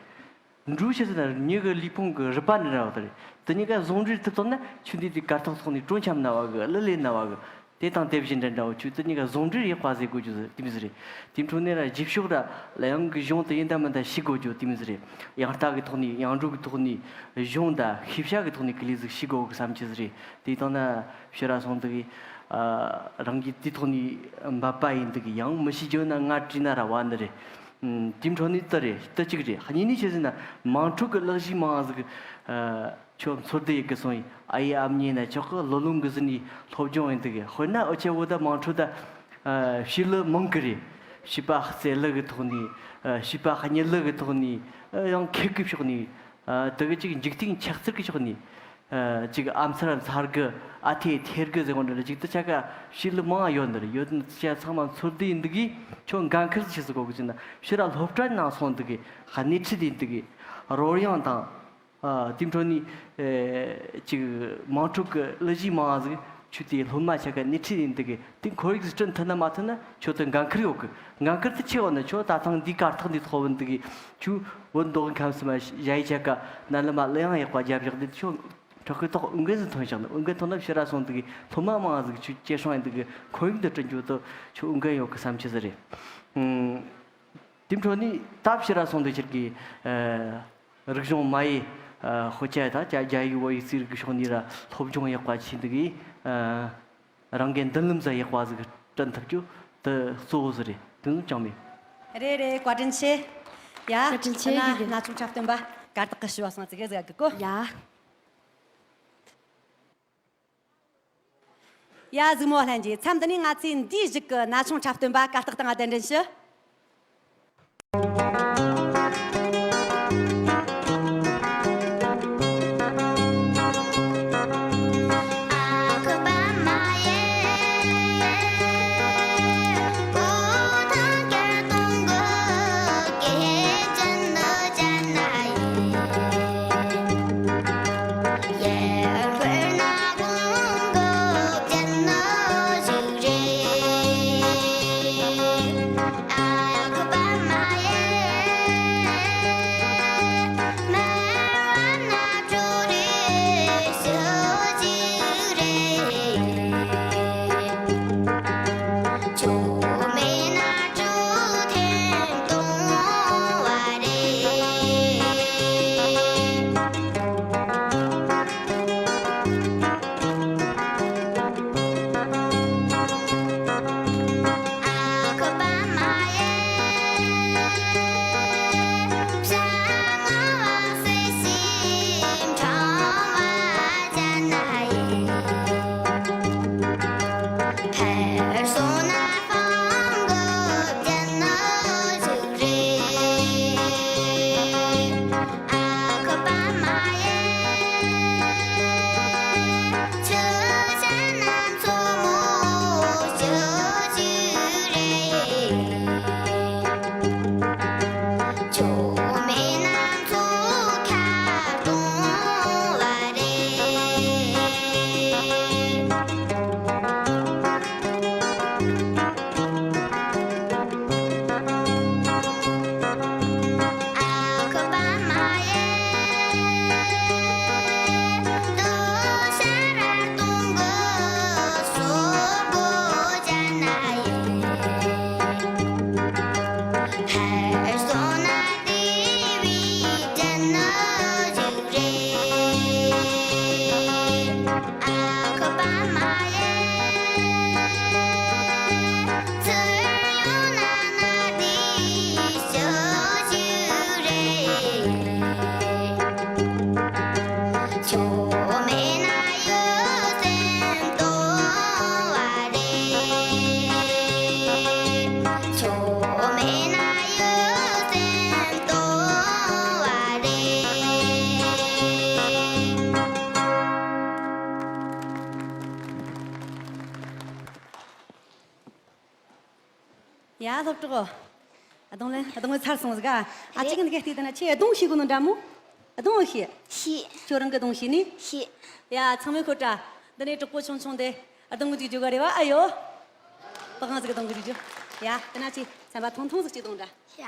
འགྲོས་བྱས་ཟིན་ན་མྱི་གི་ལུས་ཕུང་གི་རུས་པ་འདྲ་འདྲ་བོ་དེ་རེད། དེ་གཉིས་ཀ་ཟུང་འབྲེལ་ཐུབ་ཐུབ་ན་ཁྱོད་འདི་དེ་གར་སྟེགས་ཐོག་ནས་སྤྲོ་འཆམ་ན་བ་གི། གླུ་ལེན་ན་བ་གི། དེ་དང་དེ་བཞིན་འདྲ་འདྲ་བོ། ཁྱོད་དེ་གཉིས་ཀ་ཟུང་འབྲེལ་ཡག་པ་ཟིག་དགོས་རྒྱུ་དེ་མོ་ཟིག་རེད། དེ་འཕྲོ་ནས་ར་རྗེས་ཕྱོགས་ར་གླུ་དབྱངས་གི་གཞུང་དེ་ཡིན་ད་མིན་ད་ཤེས་དགོས་རྒྱུ་དེ་མོ་ཟིག་རེད། དབྱངས་རྟ་གི་ཐོག་ནས། དབྱངས་འགྲོས་གི་ཐོག་ནས། གཞུང་དང་ཤེས་བྱ་གི་ཐོག་ནས་ག་ལེ་ཟིག་ཤེས་དགོས་གི་བསམ་གྱི་ཟིག་རེད། དེ་དང་ན་ཕྱིར་ར་སོང་འདུག་གི། ཨ། རང་གི་དེ་ཐོག་ནས་འབད་པ་ཡིན་འདུག་གི། ཡང་མི་ཤེས་རྒྱུ་ན་ང་བྲིས་ན་ར་བ་འདི་རེད། ཨ། དེ་འཕྲོ་ནས་དེ་རེད། དེ་གཅིག་རེད། གཉིས་ནས་བྱས་ཟིན་ན་དམངས་ཁྲོད་གི་གླུ་གཞས་མང་ཟིག་ཨ། ཁྱོད་འཚོལ་བསྡུ་ཡེ་གི་སོང་ཡིན། ཨ་ཡེ་ཨ་མྱེས་ན་ཆོག་གི། ལོ་ལོན་གི་ཟིན་ནས་སློབ་སྦྱོང་ཡིན་འདུག་གི། དཔེར་ན་འུ་ཅག་བོད་ད་དམངས་ཁྲོད་ད། ཨ། བྱིས་གླུ་མང་གི་རེད། བྱིས་པ་རྩེད་གླུ་གི་ཐོག་ནས། ཨ། བྱིས་པ་གཉིད་གླུ་གི་ཐོག་ནས། ཨ། ཡང་ཁེབས་ཀྱི་ཕྱོགས་ནས། ཨ། དེ་གི་ཅིག་འཇིག་རྟེན་ཆགས་ཚུལ་གི་ཕྱོགས་ནས། ཨ། ཅིག་ཨ་མཚར་མཚར་གི། ཨ་ཐེ་ཐེར་གི་ཟེར་གོ་འདྲ་ཅིག་དེ་ཆ་ག་བྱིས་གླུ་མང་ཡོད་འདི་རེད། ཡོད་ན་དེ་ཆ་ཚང་མ་འཚོལ་བསྡུ་ཡིན་འདུག་གི། ཁྱོད་འགན་ཁུར་ཟིག་བྱེད་ཟིག་གོ་གི་ཟེར་ན་ཕྱིར་ར་སློབ་གྲྭ་ནང་སོང་འདུག་གི། སྣེ་ཁྲིད་ཡིན་འདུག་གི། རོལ་དབྱངས་དང་། ཨ། དེ་འཕྲོ་ནས། ཨེ། ཅིག་དམངས་ཁྲོད་ཀྱི་གླུ་གཞས་མང་ཟིག་ཁྱོད་དེ་སློབ་མ་ཆ་ག་སྣེ་ཁྲིད་ཡིན་འདུག་གི། དེ་ཁོར་ཡུག་ཟིག་བསྐྲུན་ཐུབ་ན་མ་ཐུབ་ན་ཁྱོད་དེ་འགན་ཁུར་ཡོད་གི། འགན་ཁུར་དེ་ཆེ་བ་ན་ཁྱོད་ད་ཐེངས་འདི་གར་སྟེགས་འདི་ཐོག་བུད་འདུག་གི། ཁྱོད་བོད་མདོ་དབུས་ཁམས་གསུམ་མ་གཞས་ཡིག་ཆ་ག་ན་ལི་མ་གླུ་དབྱངས་ཡག་པ་རྒྱབ་བཞག་འདི། ཁྱོད་ཕྲག་གི་ཐོག་འོས་འགན་ཟིག་ཐོན་བཞག་ན། འོས་འགན་ཐོན་ན་ཕྱིར་ར་སོང་འདུག་གི། སློབ་མ་མང་ཟིག་ཁྱོད་སྐྱེད་སྲིང་ཡིན་འདུག་གི། ཁོར་ཡུག་འདི་བསྐྲུན་རྒྱུ་དེ་ཁྱོད་འོས་འགན་ཡོད་གི་བསམ་གྱི་ཟིག་རེད། ཨང་། དེ་འཕྲོ་ནས་ད་ཕྱིར་ར་སོང་འདུག་ཁྱེད་ཀྱི། ཨ། རིག་གཞུང་མ་ཡི། ཨ། དཔེ་ཆ་དང་རྒྱ་རྒྱ་ཡིག་བོད་ཡིག་རྩིས་རིག་གི་ཕྱོགས་ནས་ར་སློབ་སྦྱོང་ཡག་པ་བྱས་འདུག་གི། ཨ། རང་གི་མདུན་ལམ་ཟིག་ཡག་པ་ཟིག་བསྐྲུན་ཐུབ་རྒྱུ་དེ་གཙོ་བོ་ཟིག་རེད། དེ་ཚོ་ཅང་མེད། རེད་རེད། བཀའ་དྲིན་ཆེ། ཡ། བཀའ་དྲིན་ཆེ། ད་ན་དགེ་རྒན། ན་ཆུང་འཁྲབ་སྟོན་པ་གར་སྟེགས་ཀྱི་ཞུ་བ་སོང་ཙི་གེ་ཟིག་གི་གོ། ཡ། ཡ། གཟིགས་མོ་ལྷན་རྒྱས། མཚམས་འདི་ནས་ང་ཚོས་འདིའི་གཞུག་གི་ན་ཆུང་འཁྲབ་སྟོན་པ་གར་སྟེགས་སྟེང་ང་གདན་འདྲེན་ཞུ། ཨ་སློབ་གྲོགས། གདོང་ལེན་གདོང་ལེན་ཚར་སོང་ཟིག་ཨ། ཨ་རེད། གཅིག་གི་འདི་ག་བལྟས་དང་ན་ཁྱེད་གདོང་ཤེས་གོ་ནོ་འདྲ་མོ། གདོང་ཤེས། ཤེས། ཁྱོད་རང་གི་གདོང་ཤེས་ནི། ཤེས། ཡ་ཚང་མས་ཁོ་ཏྲ། འདི་ནས་གྲོགས་པོ་ཆུང་ཆུང་དེ་གདོང་གི་ཅིག་རྒྱུ་ག་རེ་བ་ཨ་ཡོ། པ་གང་ཟིག་གི་གདོང་གི་རྒྱུ། ཡ་དེ་ན་ཅི་ཚན་པ་ཐུང་ཐུང་ཟིག་ཅིག་གདོང་འདྲ། ཡ།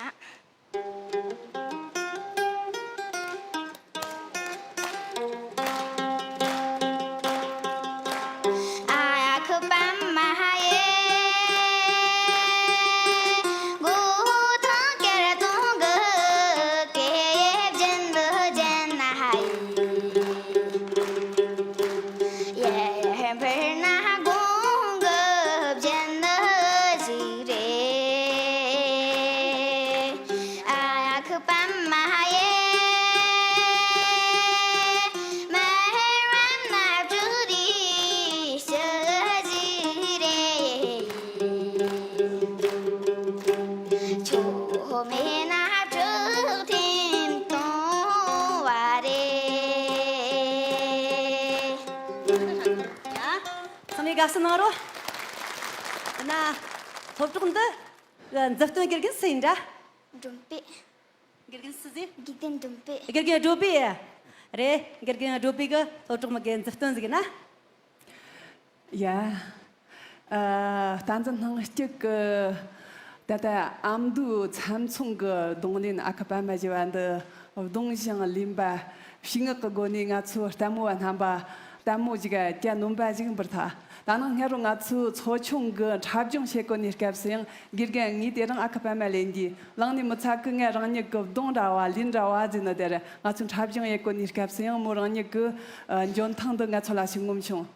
ཚང་མས་དགའ་བསུ་གནང་རོགས། ན། སློབ་གྲོགས་འདི། མཛུབ་སྟོན་དགེ་རྒན་སུ་ཡིན་འདྲ། སྒྲོམ་པས། དགེ་རྒན་སུ་ཟེར། དགེ་རྒན་སྒྲོམ་པས། དགེ་རྒན་སྒྲོམ་པས། རེད། དགེ་རྒན་སྒྲོམ་པས་གི་སློབ་གྲོགས་མི་གི་མཛུབ་སྟོན་ཟིག་ཡིན་ན། ཡ། ཨ། བསྟན་འཛིན་སྣང་སྐྱིད་གི། ད་ལྟ་ཨ་མདོའི་ཚྭ་མཚུངས་གི་གདོང་ལེན་ཨ་ཁུ་པད་མ་ཞུ་བ་འདི། གདོང་ཞིང་ལེན་པ། ཕྱི་ངག་གི་སྒོ་ནས་ང་ཚོའི་ལྟད་མོ་བ་རྣམ་པ། ལྟད་མོ་ཞིག་ག་ནོམ་པ་ཞིག་འབུར་ཐལ། ད་ནངས་སྔ་རོ་ང་ཚོའི་ཚོ་ཆུང་གི་འཁྲབ་སྦྱོང་བྱེད་གོ་ནི་སྐབས་སུ་ཡང་དགེ་རྒན་ངས་དེ་རིང་ཨ་ཁུ་པད་མ་ལེན་རྒྱུ་བླངས་ནས་མི་ཚད་གི། ངས་རང་ཉིད་གི་གདོང་འདྲ་བ་ལུས་འདྲ་བ་ཟེར་ནི་དེ་རེད། ང་ཚོའི་འཁྲབ་སྦྱོང་ཡེད་གོ་ནི་སྐབས་སུ་ཡང་མོ་རང་ཉིད་གི་འཇོན་ཐང་འདི་ང་ཚོ་ལ་ཞིག་ངོམ་བྱུང་།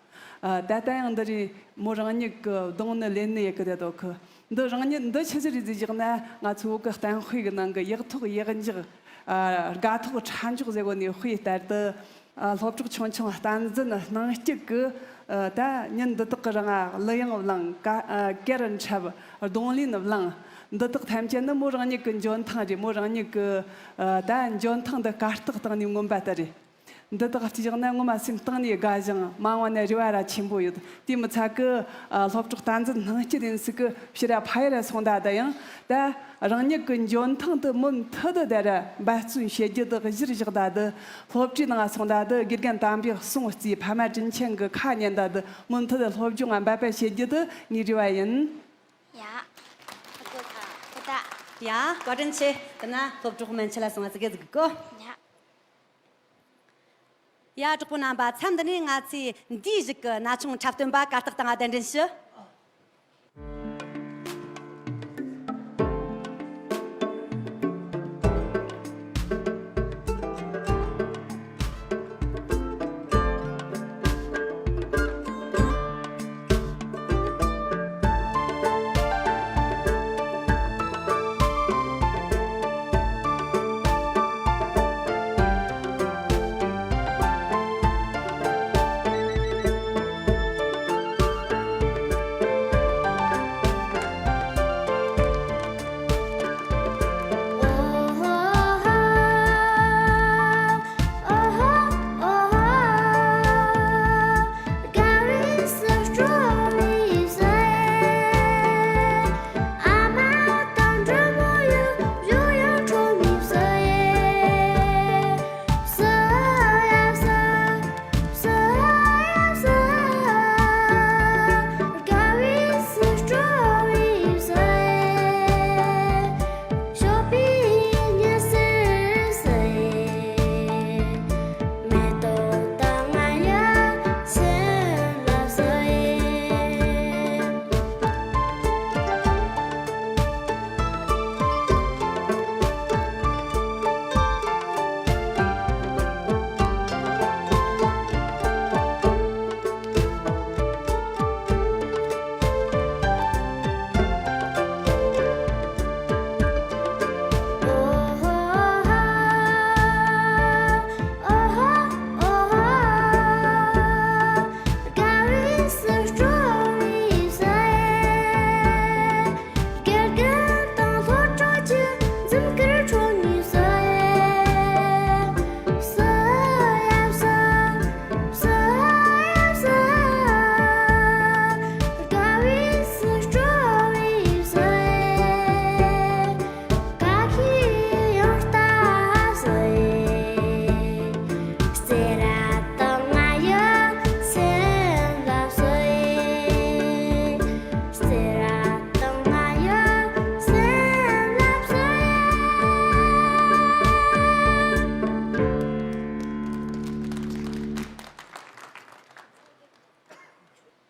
ཨ། ད་ལྟ་ཡང་འདི་རེད། མོ་རང་ཉིད་གི་གདོང་ནི་ལེན་ནི་ཡེད་གི་བསྡད་དོ་གི། འདི་རང་ཉིད་འདི་ཆི་ཟིག་རེད་ཟེར་བཞག་ན། ང་ཚོ་བོད་གི་གཏམ་དཔེ་གི་ནང་གི་ཡག་ཐོག་ཡག་འཇོག་ཨ། དགའ་ཐོག་ཕྲ་མགྱོགས་ཟེར་གོ་ནི་དཔེ་ལྟར་དུ། ཨ། སློབ་གྲོགས་ཆུང་ཆུང་བསྟན་འཛིན་སྣང་སྐྱིད་གི། ཨ། ད་ཉིན་འདི་དག་གི་རིང་ང་གླུ་དབྱངས་བླངས། ཀ། ཨ། གར་འཁྲབ། གདོང་ལེན་བླངས། འདི་དག་ཐམས་ཅད་ནི་མོ་རང་ཉིད་གི་འཇོན་ཐང་རེད། མོ་རང་ཉིད་གི། ཨ། ད་འཇོན་ཐང་འདི་གར་སྟེགས་སྟེང་ནས་མངོན་པ་ལྟར་རེད། འདི་དག་བལྟས་བཞག་ན་ངོ་མ་སེམས་གཏིང་ནས་དགའ་ཞིང་མ་འོངས་ན་རེ་བ་ར་ཆེན་པོ་ཡོད། དེ་མི་ཚད་གི། ཨ། སློབ་གྲོགས་བསྟན་འཛིན་སྣང་སྐྱིད་ཡིན་ཟིག་གི་ཕྱིར་ར་ཕ་ཡུལ་ར་སོང་ད་དུ་ཡང་། ད་རང་ཉིད་གི་འཇོན་ཐང་དེ་མུ་མཐུད་དུ་དེ་ར་འབད་བརྩོན་བྱེད་རྒྱུ་དེ་གཞིར་བཞག་ད་དུ། སློབ་གྲྭའི་ནང་སོང་ད་དུ་དགེ་རྒན་དམ་པའི་གསུང་བརྩིས། ཕ་མ་དྲིན་ཆེན་གི་ཁ་ཉན་ད་དུ། མུ་མཐུད་དུ་སློབ་སྦྱོང་ང་འབད་པ་བྱེད་རྒྱུ་དེ་ངའི་རེ་བ་ཡིན། ཡ། ཨ་ཀོ་ད། ཨ་ད། ཡ། བཀའ་དྲིན་ཆེ། དེ་ན་སློབ་གྲོགས་མན་ཆད་ལ་སོང་བ་ཙི་གེ་ཟིག་གོ། ཡ། ཡ། གྲོགས་པོ་རྣམ་པ། མཚམས་འདི་ནས་ང་ཚོས་འདིའི་གཞུག་གི་ན་ཆུང་འཁྲབ་སྟོན་པ་གར་སྟེགས་སྟེང་ང་གདན་འདྲེན་ཞུ།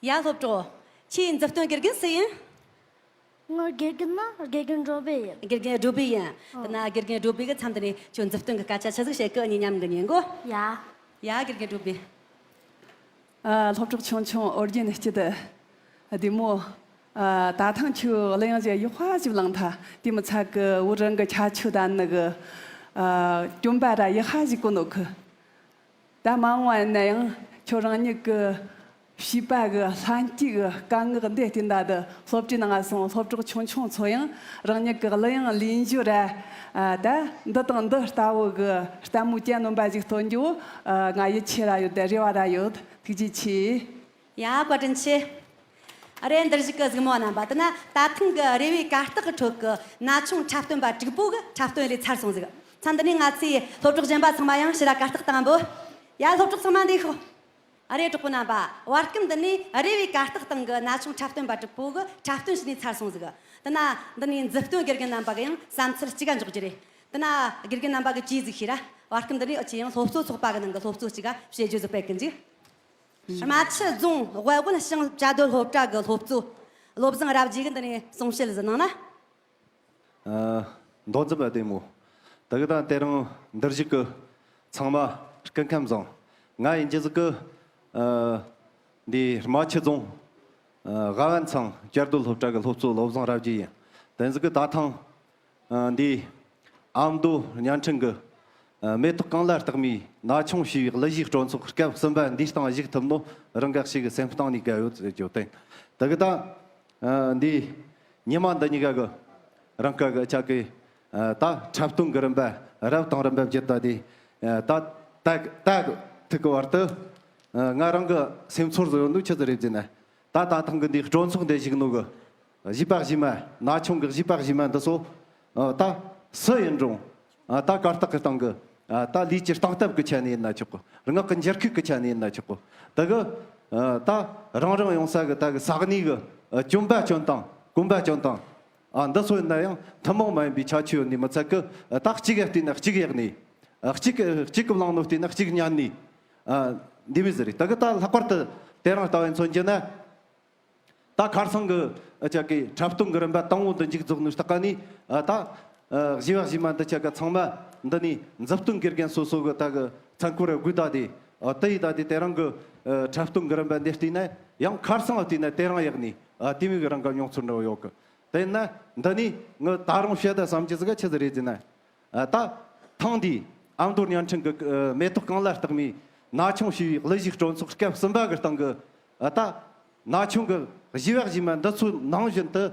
ཡ། སློབ་གྲོགས། ཁྱེད་མཛུབ་སྟོན་དགེ་རྒན་སུ་ཡིན། ངའི་དགེ་རྒན་ནི་དགེ་རྒན་བགྲོད་པ་ཡིན། དགེ་རྒན་བགྲོད་པ་ཡིན། ཨོ། དེ་ན་དགེ་རྒན་བགྲོད་པ་གི་མཚམས་འདི་ནས་ཁྱོད་མཛུབ་སྟོན་གི་སྐད་ཆ་ཆི་ཟིག་བཤད་གི། ངས་མཉམ་གི་ཉན་གོ། ཡ། ཡ། དགེ་རྒན་བགྲོད་པ། ཨ། སློབ་གྲོགས་ཆུང་ཆུང་ཨོ་རྒྱན་སྐྱིད་བདེ་མོ། ཨ། ད་ཐེངས་ཁྱོད་གླུ་དབྱངས་ཅིག་ཡག་པ་ཞིག་བླངས་ཐལ། དེ་མི་ཚད་གི་བོད་རང་གི་ཁྱད་ཆོས་དང་ནི་གི། ཨ། སྐྱོན་པ་ར་ཡག་པ་ཞིག་གོ་ནོ་གི། ད་མ་འོངས་པ་ཡིན་ན་ཡང་ཁྱོད་རང་ཉིད་ཀྱི་བྱིས་པ་གི་ལྷན་སྐྱེས་ཀྱི་སྐད་ངག་འདི་བསྟན་ད་དུ་སློབ་གྲྭའི་ནང་སོང་སློབ་གྲོགས་ཆུང་ཆུང་ཚོ་ཡང་རང་ཉིད་ཀྱི་གླུ་དབྱངས་ལེན་རྒྱུ་ར། ཨ། ད་འདི་དང་འདི་ལྟ་བུ་གི་ལྟད་མོ་བྱེད་སྣོན་པ་ཞིག་ཐོན་རྒྱུ། ཨ། ང་ཡིད་ཆེས་ར་ཡོད་དེ་རེ་བ་ར་ཡོད། ཐུགས་རྗེ་ཆེ། ཡ། བཀའ་དྲིན་ཆེ། ཨ་རེ། འདིར་བཞུགས་གི་གཟིགས་མོ་རྣམ་པ། དེ་ན་ད་ཐེངས་ཀྱི་རེ་བའི་གར་སྟེགས་ཀྱི་ཁྲོད་ཀྱི་ན་ཆུང་འཁྲབ་སྟོན་པ་དྲུག་པོ་གི་འཁྲབ་སྟོན་ལས་ཚར་སོང་ཟིག་མཚམས་འདི་ནས་ང་ཚོའི་སློབ་གྲོགས་གཞན་པ་ཚང་མ་ཡང་ཕྱིར་ར་གར་སྟེགས་སྟེང་འབོ། ཡ། སློབ་གྲོགས་ཚང་མ་འདུག་ཤོག་ཨ་རེ། གྲོགས་པོ་རྣམ་པ། བར་སྐབས་འདི་ནས་རེ་བའི་གར་སྟེགས་སྟེང་གི་ན་ཆུང་འཁྲབ་སྟོན་པ་དྲུག་པོ་གི་འཁྲབ་སྟོན་བྱས་ནས་ཚར་སོང་ཟིག་དེ་ན་འདི་ནས་མཛུབ་སྟོན་དགེ་རྒན་རྣམ་པ་གི་ཡང་བསམ་ཚུལ་གཅིག་ག་འཇོག་རྒྱུ་རེད། དེ་ན་དགེ་རྒན་རྣམ་པ་གི་ཅིས་ཟིག་ཤེས་ར། བར་སྐབས་འདི་ནས་ཨ་ཅེ་ཡང་སློབ་གཙོ་ཚོགས་པ་གི་ནང་གི་སློབ་གཙོ་གཅིག་ག་བཤད་རྒྱུ་ཟིག་སྤེལ་གི་འཇུག་རྨ་ཆུ་རྫོང་དབུལ་པོ་ཞིང་བཅའ་སྡོད་སློབ་གྲྭ་གི་སློབ་གཙོ་བློ་བཟང་རབ་རྒྱས་ཀྱིས་འདི་ནས་གསུང་བཤད་ཟིག་གནང་ན། ཨ། མདོ་འཛིན་པ་བདེ་མོ། ད་གི་ད་དེ་རིང་འདིར་བཞུགས་ཀྱི་ཚང་མ་སྐུ་ཁམས་བཟང་། ང་ཡིན་རྒྱུ་ཟིག་གི། ཨ། འདི་རྨ་ཆུ་རྫོང་། ཨ། དབུལ་པོ་ཞིང་བཅའ་སྡོད་སློབ་གྲྭ་གི་སློབ་གཙོ་བློ་བཟང་རབ་རྒྱས་ཡིན། དེ་ཟིག་གི་ད་ཐེངས། ཨ། འདི་ཨ་མདོ་བརྙན་འཕྲིན་གི། ཨ། མེ་ཏོག་གང་ལ་རྟགས་མའི་ན་ཆུང་བྱིས་པའི་གླུ་གཞས་སྤྲོ་ཚོགས་སྐབས་གསུམ་པ་འདིའི་སྟེང་ཞུགས་ཐུབ་ནོ་རང་ག་ཞིག་གི་སེམས་གཏིང་ནས་དགའ་ཡོད་ཟེར་རྒྱུ་དེ། ད་གི་ད། ཨ། འདི་ཉི་མ་འདི་གཉིས་ཀ་གི་རང་ག་གི་ཅག་གི། ཨ། ད་འཁྲབ་སྟོན་གི་རིམ་པ་རབ་དང་རིམ་པ་བརྒྱུད་ད་དེ། ཨ། ད་ད་ད་ཐུག་གི་བར་དུ། ཨ། ང་རང་གི་སེམས་ཚོར་ཟིག་ཡོད་ནོ་ཆི་ཟིག་རེད་ཟེར་ན། ད་ད་ཐེངས་གི་འདི་སྤྲོ་ཚོགས་འདི་ཞུགས་ནོ་གི་བྱིས་པ་བྱིས་མ། ན་ཆུང་གི་བྱིས་པ་བྱིས་མ་འདི་ཚོ། ཨ། ད་སུ་ཡིན་རུང་། ཨ། ད་གར་སྟེགས་ཀྱི་སྟེང་གི། ཨ། ད་ལུས་ཀྱི་སྟངས་སྟབས་ཀྱི་ཆ་ནས་ཡིན་ན་ཆོག་གི། ངག་གི་འགྱུར་ཁུག་གི་ཆ་ནས་ཡིན་ན་ཆོག་གི། ད་གི། ཨ། ད་རང་རང་ཡོང་ས་གི་ད་གི་ས་གནས་གི། ཨ། གྱོན་པ་གྱོན་སྟངས། གོན་པ་གྱོན་སྟངས། ཨ། འདི་ཚོ་ཡིན་ན་ཡང་ཐུན་མོང་མ་ཡིན་པའི་ཁྱད་ཆོས་ཡོད་ནི་མི་ཚད་གི། ཨ། ད་གཅིག་ག་བལྟས་ན་གཅིག་ཡག་ནི། ཨ། གཅིག་གཅིག་གི་བླངས་ནོ་བལྟས་ན་གཅིག་ཉན་ནི། ཨ། འདི་མོ་ཟིག་རེད། ད་གི་ད་ལྷག་པར་དུ་དེ་རིང་ལྟ་བུ་མཚོན་རྒྱུ་ན། ད་ཁར་སང་གི་ཨ་ཅག་གི་འཁྲབ་སྟོན་གི་རིམ་པ་དང་པོ་འདི་མཇུག་རྫོགས་ནས་ལྟ་ག་ནི། ཨ། ད། ཨ། བྱིས་པ་བྱིས་མ་འདི་ཅག་ག་ཚང་མ་འདི་ནས་མཛུབ་སྟོན་དགེ་རྒན་སོ་སོ་གི་ད་གི་མཚན་འཁོར་ར་དགོས་ད་དེ། ཨ། དེ་ཡི་ད་དེ་དེ་རིང་གི། ཨ། འཁྲབ་སྟོན་གི་རིམ་པ་འདི་བལྟས་ན་ཡང་ཁར་སང་བལྟས་ན་དེ་རིང་ཡག་ནི། ཨ། དེ་མོ་གི་རང་ག་མྱོང་ཚོར་འདྲ་བོ་ཡོད་གི། དེ་ན་འདི་ནས་ངི་ད་རུང་བཤད་ད་བསམ་རྒྱུ་ཟིག་ག་ཆི་ཟིག་རེད་ཟེར་ན། ཨ། ད་ཐེངས་འདིའི་ཨ་མདོ་བརྙན་འཕྲིན་གྱི། ཨ། མེ་ཏོག་གང་ལ་རྟགས་མའི་ན་ཆུང་བྱིས་པའི་གླུ་གཞས་སྤྲོ་ཚོགས་སྐབས་གསུམ་པ་གི་སྟེང་གི། ཨ། ད་ན་ཆུང་གི་བྱིས་པ་བྱིས་མ་འདི་ཚོའི་ནང་བཞིན་དུ།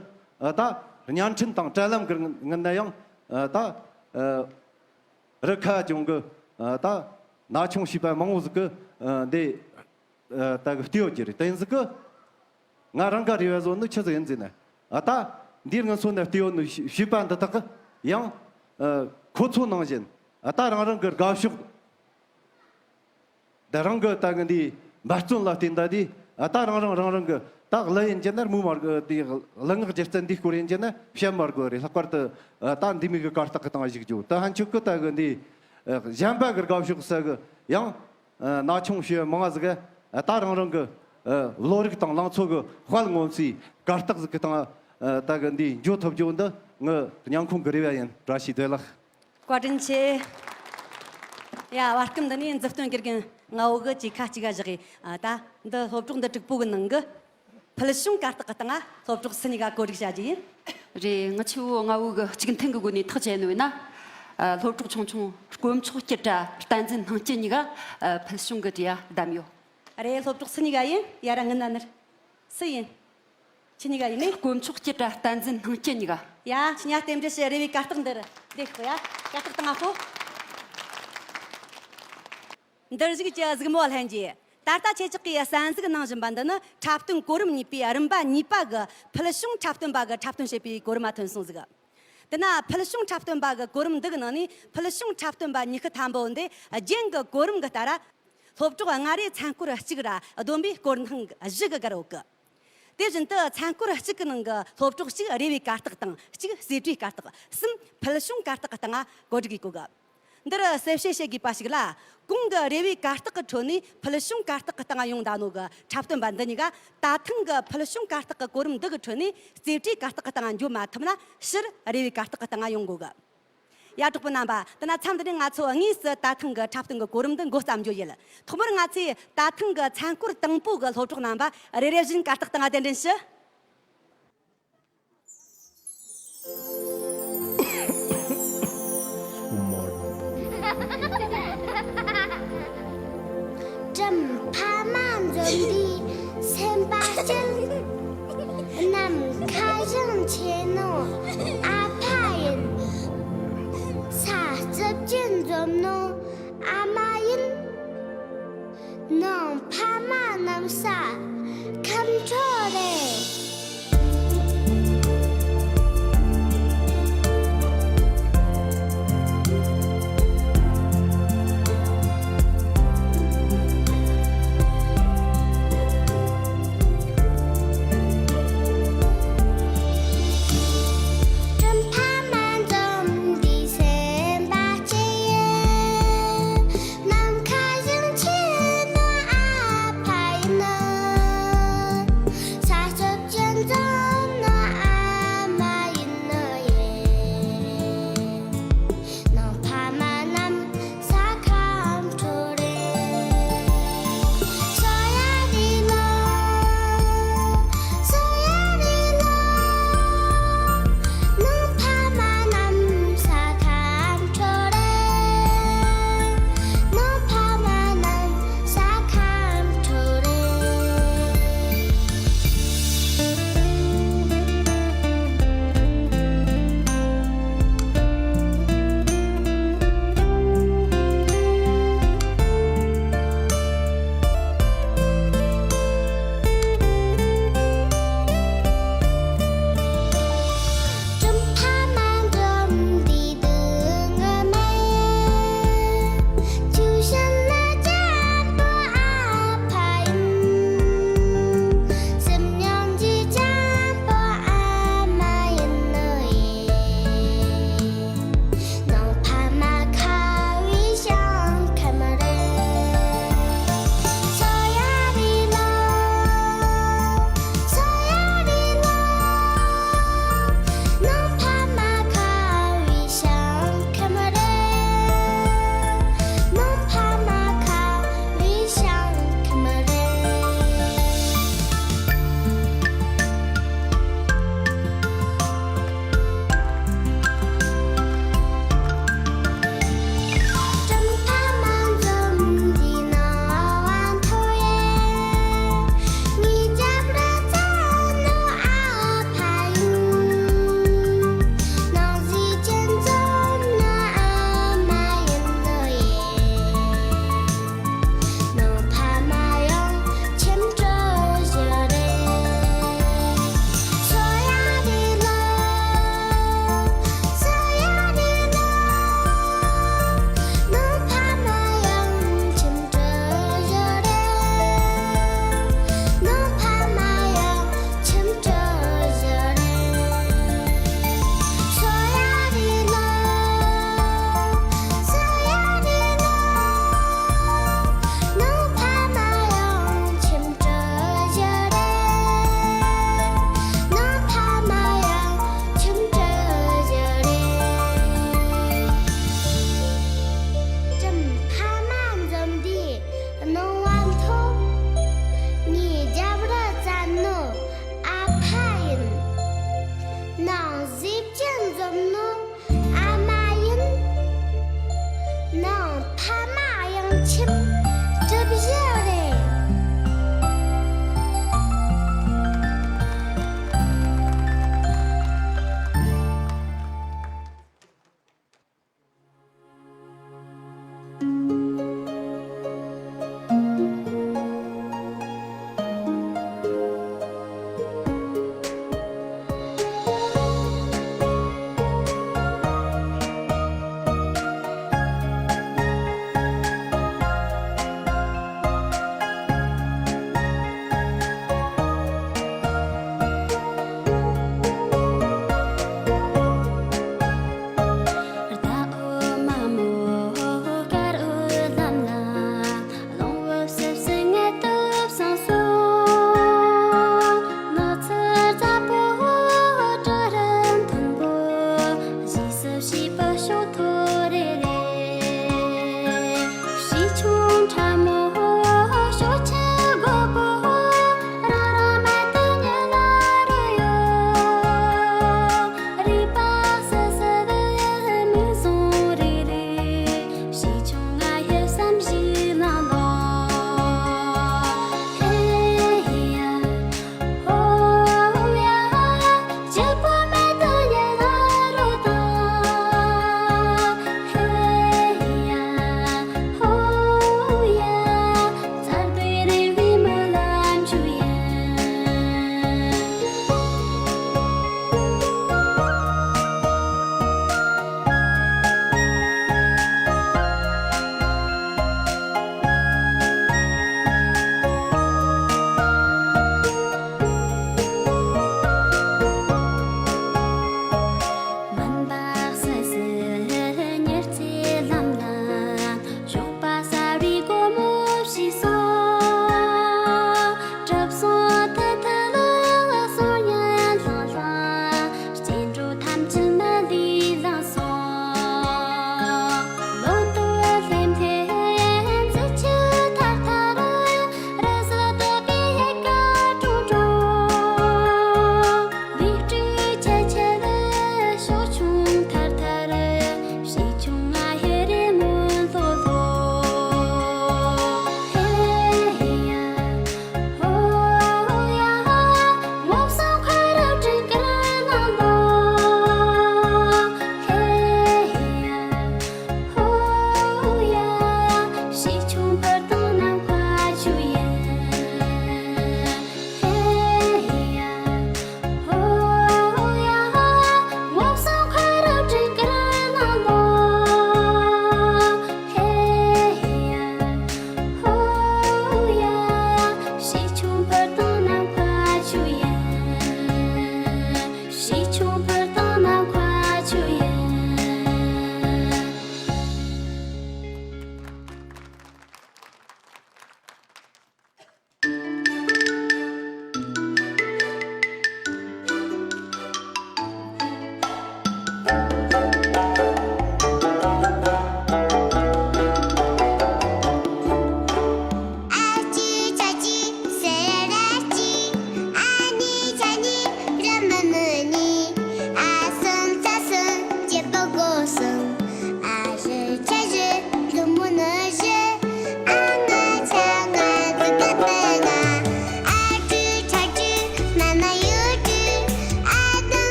ཨ། ད་བརྙན་འཕྲིན་དང་དྲ་ལམ་གི་ངོས་ན་ཡང་། ཨ། ད། ཨ། རི་ཁ་གྱོང་གི། ཨ། ད་ན་ཆུང་བྱིས་པ་མང་བོ་ཟིག་གི། ཨ། འདི། ཨ། ད་གི་བལྟས་ཡོད་ཀྱི་རེད། དེ་ཡིན་ཟིག་གི། ང་རང་ག་རེ་བ་བཟོ་ནི་ཆི་ཟིག་ཡིན་ཟེར་ན། ཨ། ད་འདིར་ངི་སོ་ན་བལྟས་ཡོད་ནི་བྱིས་པ་འདི་དག་གི་ཡང་། ཨ། ཁོ་ཚོ་ནང་བཞིན། ཨ། ད་རང་རང་གི་དགའ་ཕྱོགས། ད་རང་གི་ད་གི་འདི་འབད་བརྩོན་ལ་བརྟེན་ད་དེ། ཨ། ད་རང་རང་རང་རང་གི་ད་གླུ་ཡིན་གྱི་ན་རྨོ་མ་དགོས། དེ་གླུ་ངག་སྒྱུ་རྩལ་འདི་སྐོར་ཡིན་གྱི་ན་བཤད་མ་དགོས་རེད། ལྷག་པར་དུ། ཨ། ད་འདི་མོ་གི་གར་སྟེགས་གི་སྟེང་ཞུགས་རྒྱུ་ད་ཕན་ཆོད་གི། ད་གི་འདི། ཨ། གཞན་པ་གི་དགའ་ཕྱོགས་ས་གི་ཡང་། ཨ། ན་ཆུང་བྱིས་པ་མང་ང་ཟིག་ག། ཨ། ད་རང་རང་གི། ཨ། བློ་རིག་དང་ལང་ཚོ་གི་དཔལ་ངོམ་སའི་གར་སྟེགས་ཟིག་གི་སྟེང་། ཨ། ད་གི་འདི་འགྱོ་ཐུབ་རྒྱུ་འདི་ངི་སྙིང་ཁོང་གི་རེ་བ་ཡིན། བཀྲ་ཤིས་བདེ་ལེགས། བཀའ་དྲིན་ཆེ། ཡ། བར་སྐབས་འདི་ནས་མཛུབ་སྟོན་དགེ་རྒན་ལྔ་བོ་གི་ཅིག་ཁ་གཅིག་ག་བཞག་གི། ཨ། ད་འདི་སློབ་གྲོགས་འདི་དྲུག་པོ་གི་ནང་གི་ཕུལ་བྱུང་གར་སྟེགས་གི་སྟེང་ང་སློབ་གྲོགས་སུ་གཉིས་ཀ་གོ་སྒྲིག་བྱ་རྒྱུ་ཡིན། རེད། ངི་ཆུ་བོ་ལྔ་བོ་གི་གཅིག་མཐུན་གི་སྒོ་ནས་ཐག་བཅད་ནོ་ཡིན་ན། ཨ། སློབ་གྲོགས་ཆུང་ཆུང་དཀོན་མཆོག་སྐྱིད་དྲ་བསྟན་འཛིན་སྣང་སྐྱིད་གཉིས་ཀ། ཨ། ཕུལ་བྱུང་གི་གྲས་བདམས་ཡོད། རེད། སློབ་གྲོགས་སུ་གཉིས་ཀ་ཡིན། ཡ་ར་ངི་ན་ནི་སུ་ཡིན། ཁྱེད་གཉིས་ཀ་ཡིན་ནི། དཀོན་མཆོག་སྐྱིད་དྲ་བསྟན་འཛིན་སྣང་སྐྱིད་གཉིས་ཀ། ཡ། ཁྱེད་གཉིས་རྟེན་འབྲེལ་ཞུ། རེ་བའི་གར་སྟེགས་འདིར་བསྡད་ཤོག་ཡ། གར་སྟེགས་སྟེང་ང་ཤོག་འདིར་བཞུགས་ཀྱི་གཟིགས་མོ་ལྷན་རྒྱས། ད་ལྟ་ཁྱེད་ཅག་གིས་གསན་གཟིགས་གནང་བཞིན་པ་འདི་ནི་འཁྲབ་སྟོན་གོ་རིམ་གཉིས་པའི་རིམ་པ་གཉིས་པ་གི་ཕུལ་བྱུང་འཁྲབ་སྟོན་པ་གི་འཁྲབ་སྟོན་བྱེད་པའི་གོ་རིམ་མ་ཐོན་སོང་ཟིག་དེ་ན་ཕུལ་བྱུང་འཁྲབ་སྟོན་པ་གི་གོ་རིམ་འདི་གི་ནང་ནས་ཕུལ་བྱུང་འཁྲབ་སྟོན་པ་ཉི་ཤུ་ཐམ་པོ་འདི་རྒྱན་གི་གོ་རིམ་གི་ལྟར། སློབ་གྲོགས་ལྔ་རེ་མཚན་སྐོར་གཅིག་ར་བསྡོམས་པས་སྐོར་ཐེངས་བཞི་གི་བརྒལ་ཡོད་གི། དེ་བཞིན་དུ་མཚན་སྐོར་གཅིག་གི་ནང་གི་སློབ་གྲོགས་གཅིག་རེ་བའི་གར་སྟེགས་དང་གཅིག་གསེད་བཀྲའི་གར་སྟེགས། གསུམ་ཕུལ་བྱུང་གར་སྟེགས་གི་སྟེང་ང་གོ་སྒྲིག་ཡེད་གོ་གི། འདིར་གསལ་བཤད་བྱེད་དགོས་པ་ཞིག་ལ། གོང་གི་རེ་བའི་གར་སྟེགས་ཀྱི་ཁྲོད་ནས་ཕུལ་བྱུང་གར་སྟེགས་ཀྱི་སྟེང་ཡོང་བསྡད་ནོ་གི་འཁྲབ་སྟོན་པ་འདི་གཉིས་ཀ། ད་ཐེངས་ཀྱི་ཕུལ་བྱུང་གར་སྟེགས་ཀྱི་གོ་རིམ་འདི་གི་ཁྲོད་ནས་རྩེ་གྲས་གར་སྟེགས་ཀྱི་སྟེང་འགྱོ་མ་ཐུབ་ན། ཕྱིར་རེ་བའི་གར་སྟེགས་ཀྱི་སྟེང་ཡོང་དགོས་གི། ཡ། གྲོགས་པོ་རྣམ་པ། དེ་ན་མཚམས་འདི་ནས་ང་ཚོ་དངོས་སུ་ད་ཐེངས་ཀྱི་འཁྲབ་སྟོན་གྱི་གོ་རིམ་འདི་འགོ་བརྩམ་རྒྱུ་ཡིན། ཐོག་མར་ང་ཚོས་ད་ཐེངས་ཀྱི་མཚན་སྐོར་དང་པོ་གི་སློབ་གྲོགས་རྣམ་པ་རེ་རེ་བཞིན་གར་སྟེགས་སྟེང་གདན་འདྲེན་ཞུ། སྤྲིན་ཕ་མ་འཛོམས་པའི་སེམས་པ་སྐྱིད། ནམ་མཁའ་བཞིན་ཆེ་ནོ་ཨ་ཕ་ཡིན། ས་རྩུབ་ཅན་འཛོམས་ནོ་ཨ་མ་ཡིན། ནང་ཕ་མ་གནམ་ས་ཁམས་ཕྲོ་རེད། སྤྲིན་ཕ་མ་འཛོམས་པའི་སེམས་པ་སྐྱིད། ནམ་མཁའ་བཞིན་ཆེ་ནོ་ཨ་ཕ་ཡིན་ནོ། ས་རྩུབ་ཅན་འཛོམས་ནོ་ཨ་མ་ཡིན་ནོ་ཡིན། ནང་ཕ་མ་གནམ་ས་ཁམས་ཕྲོ་རེད། སོ་ཡ་རི་ལོ། སོ་ཡ་རི་ལོ། ནང་ཕ་མ་གནམ་ས་ཁམས་ཕྲོ་རེད། ནང་ཕ་མ་གནམ་ས་ཁམས་ཕྲོ་རེད། སྤྲིན་ཕ་མ་འཛོམས་པའི་སྡུག་བསྔལ་མེད། ཆུ་ཤིང་ལ་འཇམ་པོ་ཨ་ཕ་ཡིན། སེམས་མྱོང་གི་འཇམ་པོ་ཨ་མ་ཡིན་ནོ་ཡིན། ནང་ཕ་མ་ཁ་བའི་ཞིང་ཁམས་རེད། སོ་ཡ་རི་ལོ། སོ་ཡ་རི་ལོ། ནང་ཕ་མ་ཁ་བའི་ཞིང་ཁམས་རེད། ནང་ཕ་མ་ཁ་བའི་ཞིང་ཁམས་རེད། སྤྲིན་ཕ་མ་འཛོམས་པའི་ནང་བ་མཐོ་ཡེ། ངའི་རྒྱབ་ར་བཙན་ནོ་ཨ་ཕ་ཡིན། ནང་གཟི་ཅན་འཛོམས་ནོ་ཨ་མ་ཡིན་ནོ་ཡིན། ནང་ཕ་མ་ཡང་ཁྱིམ་སྤྲོ་བཞིན་རེད། སོ་ཡ་རི་ལོ། སོ་ཡ་རི་ལོ། ནང་ཕ་མ་ཡང་ཁྱིམ་སྤྲོ་བཞིན་རེད། ནང་ཕ་མ་ཡང་ཁྱིམ་སྤྲོ་བཞིན་རེད། སོ་ཡ་རི་ལོ། སོ་ཡ་རི་ལོ། ནང་ཕ་མ་ཡང་ཁྱིམ་སྤྲོ་བཞིན་རེད། ནང་ཕ་མ་ཡང་ཁྱིམ་སྤྲོ་བཞིན་རེད། སྤྲིན་ཕ་མ་འཛོམས་དུས་སྣང་བ་མཐོ། ངའི་རྒྱབ་ར་བཙན་ནོ་ཨ་ཕ་ཡིན། ནང་གཟི་བྱིན་འཛོམས་ནོ་ཨ་མ་ཡིན། ནང་ཕ་མ་ཡང་ཁྱིམ་གྲུ་བཞི་རེད།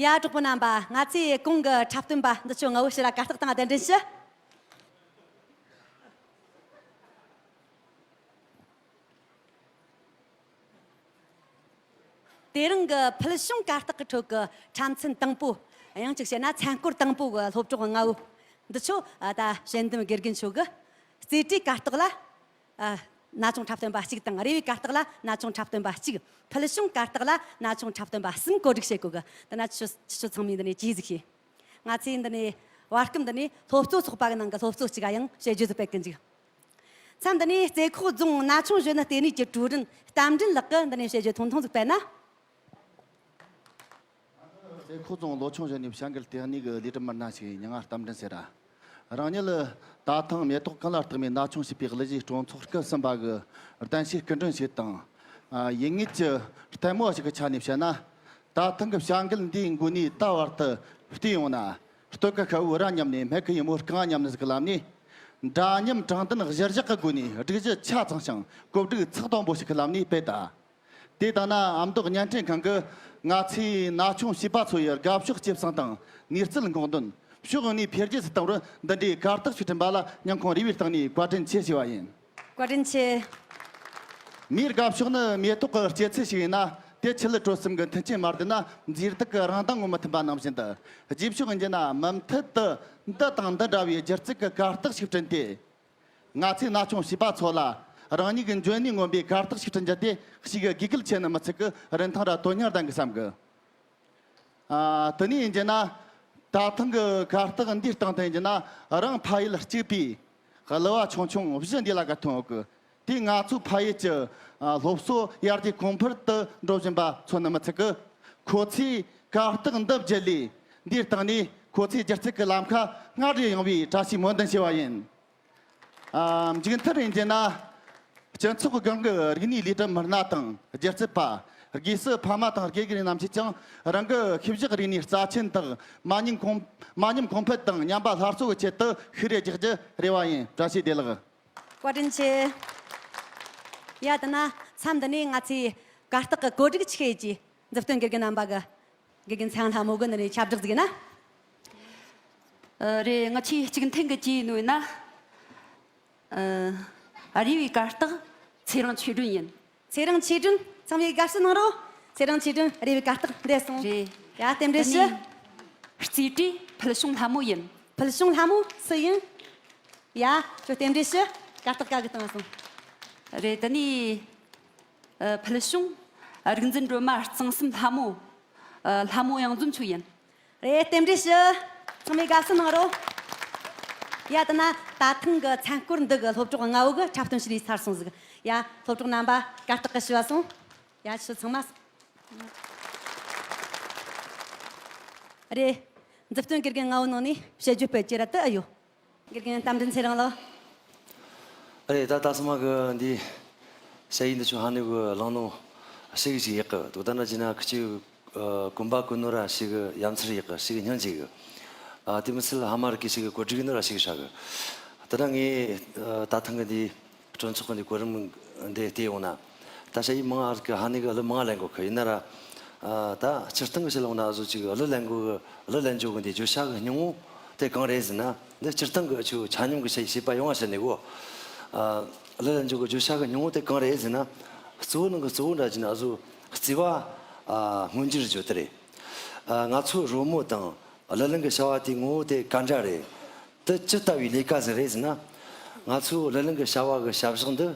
ཡ། གྲོགས་པོ་རྣམ་པ། ང་ཚོས་གོང་གི་འཁྲབ་སྟོན་པ་འདི་ཚོ་ལྔ་བོ་ཕྱིར་ར་གར་སྟེགས་སྟེང་གདན་འདྲེན་ཞུ། དེ་རིང་གི་ཕུལ་བྱུང་གར་སྟེགས་ཀྱི་ཁྲོད་ཀྱི་འཁྲབ་ཚན་དང་པོ། ཡང་གཅིག་བཤད་ན་མཚན་སྐོར་དང་པོ་གི་སློབ་གྲོགས་ལྔ་བོ་འདི་ཚོ། ཨ། ད་དཔྱད་འདེམས་དགེ་རྒན་ཚོ་གིས་རྩེ་གྲས་གར་སྟེགས་ལ། ཨ། ན་ཆུང་འཁྲབ་སྟོན་པ་གཅིག་དང་། རེ་བའི་གར་སྟེགས་ལ་ན་ཆུང་འཁྲབ་སྟོན་པ་གཅིག་ཕུལ་བྱུང་གར་སྟེགས་ལ་ན་ཆུང་འཁྲབ་སྟོན་པ་གསུམ་གོ་སྒྲིག་བྱེད་དགོས་གི། དེ་ན་ཁྱེད་ཚོ་ཚང་མས་འདི་ནས་གྱིས་ཟིག་ཤེས། ང་ཚོས་འདི་ནས་བར་སྐབས་འདི་ནས་སློབ་གཙོ་ཚོགས་པ་གི་ནང་གི་སློབ་གཙོ་གཅིག་ག་ཡང་དཔྱད་བརྗོད་དུ་སྤེལ་གི་འཇུག་མཚམས་འདི་ནས་རྩེ་ཁོག་རྫོང་ན་ཆུང་གཞོན་ནུ་ལྟེ་གནས་ཀྱི་ཀྲུའུ་རིན་རྟ་མགྲིན་ལགས་ཀྱིས་འདི་ནས་དཔྱད་བརྗོད་ཐུང་ཐུང་ཟིག་སྤེལ་ན། རྩེ་ཁོག་རྫོང་ལོ་ཆུང་གཞོན་ནུའི་བྱ་འགུལ་ལྟེ་གནས་ཀྱི་ལས་སྒྲུབ་མི་སྣ་ཞིག་ཡིན། མྱིང་ང་རྟ་མགྲིན་ཟེར་ར། རང་ཉིད་ད་ཐེངས་མེ་ཏོག་གང་ལ་གཏུགས་མའི་ན་ཆུང་བྱིས་པའི་གླུ་གཞས་སྤྲོ་ཚོགས་སྐབས་གསུམ་པ་གི་གདན་ཞུའི་སྐུ་མགྲོན་ཞིག་དང་། ཡིན་ངེས་ཀྱི་ལྟད་མོ་བ་ཞིག་གི་ཆ་ནས་བཤད་ན། ད་ཐེངས་ཀྱི་བྱ་འགུལ་འདིའི་མགོ་ནས་ད་བར་དུ་བལྟས་ཡོང་ན། སྟོད་ཀྱི་ཤྭ་བོའི་རྭ་མཉམ་ནས། སྨད་ཀྱི་ཡུ་མོའི་རྐང་བ་མཉམ་ནས་ཟིག་གི་ལམ་ནས། འདྲ་མཉམ་དྲང་བདེན་གཞིར་བཞག་གི་སྒོ་ནས་སྒྲིག་གཞི་ཆ་ཚང་ཞིང་གོ་སྒྲིག་ཚགས་དམ་པོ་ཞིག་གི་ལམ་ནས་སྤེལ་ད། དེ་ལྟ་ན་ཨ་མདོ་བརྙན་འཕྲིན་ཁང་གིས་ང་ཚོའི་ན་ཆུང་བྱིས་པ་ཚོ་ཡི་དགའ་ཕྱོགས་སྐྱེད་སྲིང་དང་ནུས་རྩལ་འགོག་འདོན། ཕྱོགས་ཡོངས་ནས་འཕེལ་རྒྱས་སུ་གཏོང་བར་འདི་འདྲའི་གར་སྟེགས་ཤིག་བསྐྲུན་པ་ལ་སྙིང་ཁོང་རུས་པའི་གཏིང་ནས་བཀའ་དྲིན་ཆེ་ཞུ་བ་ཡིན། བཀའ་དྲིན་ཆེ། མིའི་དགའ་ཕྱོགས་ནི་མེ་ཏོག་གི་སྐྱེད་ཚལ་ཞིག་ཡིན་ན། དེ་ཆུ་ལུད་དྲོད་གསུམ་གྱི་མཐུན་རྐྱེན་མ་ལྡན་ན་མཛེས་སྡུག་གི་རང་མདངས་ངོམ་མི་ཐུབ་པ་ནང་བཞིན་དུ། རྗེས་ཕྱོགས་ཡིན་རྒྱུ་ན་མུ་མཐུད་དུ་འདི་དང་འདི་འདྲ་བའི་སྒྱུ་རྩལ་གྱི་གར་སྟེགས་ཤིག་བསྐྲུན་ཏེ། ང་ཚོའི་ན་ཆུང་བྱིས་པ་ཚོ་ལ་རང་ཉིད་ཀྱི་འཇོན་ནུས་ངོམ་པའི་གར་སྟེགས་ཤིག་བསྐྲུན་རྒྱུ་དེ་ཞིག་གི་དགོས་གལ་ཆེ་ནི་མི་ཚད་ཀྱི་རིན་ཐང་ར་དོན་སྙིང་ལྡན་གི་བསམ་གི། ཨ། དེ་ནས་ཡིན་རྒྱུ་ན། ད་ཐེངས་ཀྱི་གར་སྟེགས་འདིའི་སྟེང་དུ་ཡིན་རྒྱུ་ན། རང་ཕ་ཡུལ་གཅིག་པའི་གླུ་བ་ཆུང་ཆུང་བཞི་འདི་ལ་ག་ཐོན་ཡོད་གི། དེས་ང་ཚོའི་ཕ་ཡུལ་གྱི། ཨ། སློབ་གསོ་ཡར་རྒྱས་གོང་འཕེལ་དུ་འགྲོ་བཞིན་པ་མཚོན་ནི་མི་ཚད་གི། ཁོ་ཚོས་གར་སྟེགས་འདི་བརྒྱུད་ལས་འདིའི་སྟེང་ནས་ཁོ་ཚོའི་སྒྱུ་རྩལ་གྱི་ལམ་ཁ་སྔར་བས་ཡངས་པའི་བཀྲ་ཤིས་སྨོན་འདུན་ཞུ་བ་ཡིན། ཨ། མཇུག་མཐར་ཡིན་རྒྱུ་ན། སྤྱི་ཚོགས་སྒང་གི་རིག་གནས་ལས་སྒྲུབ་མི་སྣ་དང་སྒྱུ་རྩལ་པ། དགེ་བཤེས་ཕ་མ་དང་དགེ་རྒན་རྣམས་ཀྱིས་ཀྱང་རང་གི་ཤེས་བཞག་རིག་གནས་རྩ་ཆེན་དག་མ་ཉམས་གོང་མ་ཉམས་གོང་འཕེལ་དང་ཉམས་པ་སླར་གསོ་གི་ཆེད་དུ་ཤུགས་རེ་རྒྱག་རྒྱུ་རེ་བ་ཡིན། བཀྲ་ཤིས་བདེ་ལེགས། བཀའ་དྲིན་ཆེ། ཡ། དེ་ན་མཚམས་འདི་ནས་ང་ཚོས་གར་སྟེགས་ཀྱི་གོ་སྒྲིག་ཆི་ཡེད་ཀྱི་མཛུབ་སྟོན་དགེ་རྒན་རྣམ་པ་གི། དགེ་རྒན་ཚེ་དབང་ལྷ་མོ་གི་འདི་ནས་ཁྱབ་བསྒྲགས་ཟིག་ཡིན་ན། ཨ། རེད། ང་ཚོའི་གཅིག་མཐུན་གྱི་གྱིས་ནོ་ཡིན་ན། ཨ། རེ་བའི་གར་སྟེགས་ཚེ་རིང་ཆོས་སྒྲོན་ཡིན། ཚེ་རིང་ཆོས་སྒྲོན། ཚང་མས་དགའ་བསུ་གནང་རོགས། ཚེ་རིང་ཆོས་སྒྲོན་རེ་བའི་གར་སྟེགས་འདས་སོང་། རེད། ཡ། རྟེན་འབྲེལ་ཞུ། ཨ་ནི། རྩེ་གྲས་ཕུལ་བྱུང་ལྷ་མོ་ཡིན། ཕུལ་བྱུང་ལྷ་མོ་སུ་ཡིན། ཡ། ཁྱོད་རྟེན་འབྲེལ་ཞུ། གར་སྟེགས་ག་གི་སྟེང་སོང་། རེད། དེ་ནས། ཨ། ཕུལ་བྱུང་རིག་འཛིན་སྒྲོལ་མ་གཙང་གསུམ་ལྷ་མོ། ཨ། ལྷ་མོ་གཡང་འཛོམས་མཆོག་ཡིན། རེད། རྟེན་འབྲེལ་ཞུ། ཚང་མས་དགའ་བསུ་གནང་རོགས། ཡ། དེ་ན་ད་ཐེངས་ཀྱི་མཚན་སྐོར་འདི་གི་སློབ་གྲོགས་ལྔ་བོ་གི་འཁྲབ་སྟོན་ཞུ་ལས་ཚར་སོང་ཟིག། ཡ། སློབ་གྲོགས་རྣམ་པ་གར་སྟེགས་གི་ཞུ་བ་སོང་། ཡ། ཁྱོད་ཚང་མ། རེད། མཛུབ་སྟོན་དགེ་རྒན་ལྔ་བོ་ནང་ནས་དཔྱད་བརྗོད་སྤེལ་རྒྱུ་ར་དེ་ཨེ་ཡོད། དགེ་རྒན་རྟ་མགྲིན་ཚེ་རིང་ལགས། ཨ་རེད། ད་ད་སོ་མ་གི་འདི་ཞ་ཡི་འདི་ཆུ་ཧ་ནི་གི་ལང་ནོ་ཞིག་ཞིག་ཡག་གི་འདུག། ད་ན་ཅི་ན་ཁི་ཆི་གོམ་པ་གོ་ནོ་ར་ཞིག་ཡ་མཚར་ཡག་གི་ཞིག་སྙིང་རྗེ་གི། ཨ། དེ་མི་ཚད་ལ་ཧ་མ་རི་གི་ཞིག་གོ་སྒྲིག་ནོ་ར་ཞིག་ཧྲ་གི། ད་ན་ངས་ད་ཐང་གི་འདི་གྲོས་ཚོགས་གི་འདི་གོ་རིམ་འདི་བལྟས་ཡོང་ན། ད་ཞ་ཡི་མང་ང་གི་ཧ་ནི་གི་གླུ་མང་ང་ལེན་གོ་གི་ཡིན་ན་ར། ཨ། ད་སྤྱིར་བཏང་གི་ཞིག་ལ་འོང་ན་བཟོ་ཅིག་གླུ་ལེན་གོ་གི་གླུ་ལེན་འཇོག་གི་འདི་བརྗོད་བྱ་གི་སྙིང་བོ་དེ་གང་རེད་ཟེར་ན། འདི་སྤྱིར་བཏང་གི་ཆུ་ཆ་སྙོམས་གི་ཞིག་བྱེད་པ་ཡོང་བ་བྱེད་ནི་གོ། ཨ། གླུ་ལེན་འཇོག་གི་བརྗོད་བྱ་གི་སྙིང་བོ་དེ་གང་རེད་ཟེར་ན། གཙོ་བོ་ནང་གི་གཙོ་བོ་འདྲ་ཅིག་ན་བཟོ་བརྩེ་བ། ཨ། མངོན་འགྱུར་བརྗོད་དེ་རེད། ཨ། ང་ཚོ་རོལ་མོ་དང་། གླུ་ལེན་གྱི་བྱ་བ་དེའི་ངོ་བོ་དེ་ག་འདྲ་རེད། དེ་ཅི་ལྟ་བུའི་ལས་ཀ་ཟིག་རེད་ཟེར་ན། ང་ཚོའི་གླུ་ལེན་གྱི་བྱ་བ་གི་བྱ་བཞག་འདི་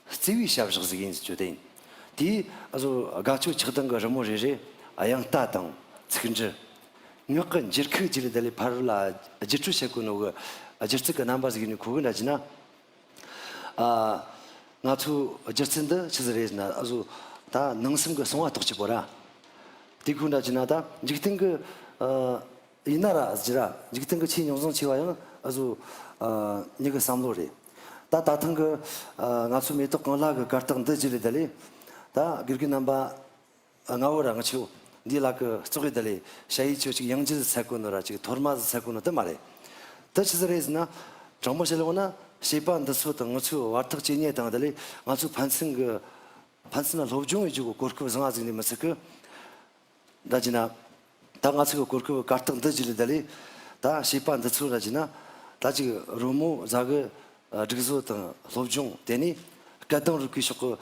བརྩེ་བའི་བྱ་བཞག་ཟིག་ཡིན་ཟེར་རྒྱུ་དེ་ཡིན། དེས་བཟོ་དགའ་སྐྱོ་ཆགས་སྡང་གི་རི་མོ་རེ་རེ། དབྱངས་རྟ་དང་ཚིག་འབྲུ། ངག་གི་འགྱུར་ཁུག་བརྒྱུད་ལས་དེ་ལས་ཕ་རོལ་ལ་བརྒྱུད་སྤྲོད་བྱེད་དགོས་ནོ་གི་སྒྱུ་རྩལ་གྱི་རྣམ་པ་ཟིག་ཡིན་ནི་ཁོ་གི་འདྲ་ཅིག་ན། ཨ། ང་ཚོའི་སྒྱུ་རྩལ་འདི་ཆི་ཟིག་རེད་ཟེར་ན། ཨ་བཟོ་ད་ནང་སེམས་ཀྱི་གསང་བ་རྟོགས་བྱེད་པོ་ར། དེ་ཁོ་འདྲ་ཅིག་ན་ད་འཇིག་རྟེན་གྱི། ཨ། ཡིན་ན་ར་ཟེར་ར། འཇིག་རྟེན་གྱི་ཆེས་རྙོག་འཛིང་ཆེ་བ་ཡང་ཨ་བཟོ། ཨ། མྱི་གི་བསམ་བློ་རེད། ད་ད་ཐེངས་ཀྱི། ཨ། ང་ཚོ་མེ་ཏོག་གང་ལ་གི་གར་སྟེགས་འདི་བརྒྱུད་ལས་དེ་ལས། ད་དགེ་རྒན་རྣམ་པ་ལྔ་བོ་ར་ང་ཆོ་འདི་ལ་གི་ཙོག་གི་དེ་ལས་ཞ་ཡི་ཆོ་ཅིག་ཡང་ཅི་ཟིག་ཟེར་གོ་ནོ་ར་ཅིག་ཐོར་མ་ཟིག་ཟེར་གོ་ནོ་དེ་མ་རེད། དེ་ཆི་ཟིག་རེད་ཟེར་ན། དྲང་མོ་བཤད་ལོང་ན་བྱིས་པ་འདི་ཚོ་དང་ང་ཚོའི་བར་ཐག་ཇེ་ཉེ་དང་། དེ་ལས་ང་ཚོའི་ཕན་ཚུན་གི། ཕན་ཚུན་ལ་སློབ་སྦྱོང་ཡེད་རྒྱུ་གི་གོ་སྐབས་བཟང་ང་ཟིག་ནི་མི་ཚད་གི། ད་ཅི་ན། ད་ང་ཚོ་གི་གོ་སྐབས་གར་སྟེགས་འདི་བརྒྱུད་ལས་ད་ལས་ད་བྱེད་པ་འདི་ཚོ་ར་བརྒྱུད་ན་ད་ཅིག་རོལ་མོ་ཟ་གི་སྒྲིག་བཟོ་དང་སློབ་སྦྱོང་དེ་ནས་སྐད་གདངས་རིག་པའི་ཕྱོགས་ཀྱི་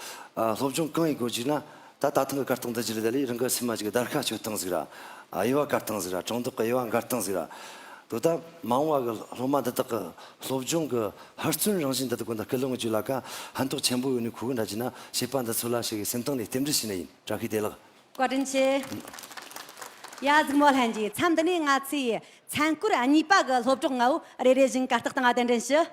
སློབ་སྦྱོང་གང་ཡིན་དགོས་བརྒྱུད་ན་ད་ད་ཐེངས་ཀྱི་གར་སྟེགས་འདི་བརྒྱུད་ལས་ད་ལས་རང་གི་སེམས་མ་ཅིག་གི་བརྡར་ཤ་གཅོད་སྟངས་ཟིག་ར་དབྱེ་བ་དགར་སྟངས་ཟིག་ར་གྲོང་བདག་གི་དབྱེ་བ་འགར་སྟངས་ཟིག་ར་དོ་ད་མ་འོངས་བ་གི་སློབ་མ་འདི་དག་གི་སློབ་སྦྱོང་གི་ཧུར་བརྩོན་རང་བཞིན་འདི་དག་གི་ད་སྐུལ་སློང་བརྒྱུད་ལ་ཀ་ཕན་ཐོགས་ཆེན་པོ་ཡོད་ནི་ཁུ་གི་འདྲ་བརྒྱུད་ན་བྱེད་པ་འདི་ཚོ་ལ་ཞིག་གི་སེམས་གཏིང་ནས་རྟེན་འབྲེལ་ཞུས་ནི་ཡིན། བཀའ་དྲིན་ཆེ། བཀའ་དྲིན་ཆེ། ཡ་གཟིགས་མོ་ལྷན་རྒྱས། མཚམས་འདི་ནས་ང་ཚོས་མཚན་སྐོར་གཉིས་པ་གི་སློབ་གྲོགས་ལྔ་བོ་རེ་རེ་བཞིན་གར་སྟེགས་སྟེང་ང་གདན་འདྲེན་ཞུ།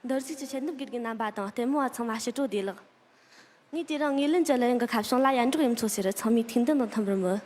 རྡོ་རྗེ་གི་ཆེད་འདེབས་དགེ་རྒན་རྣམ་པ་དང་ལྟད་མོ་བ་ཚང་མ་ཕྱི་དྲོ་བདེ་ལེགས། ངས་དེ་རིང་ངེས་ལེན་གྱི་གླུ་དབྱངས་ཀྱི་ཁ་བྱང་ལ་ཡར་འབྲོག་གཡུ་མཚོ་ཟེར། ཚང་མས་ཐུགས་འདུན་དང་མཐུན་པར་མོལ།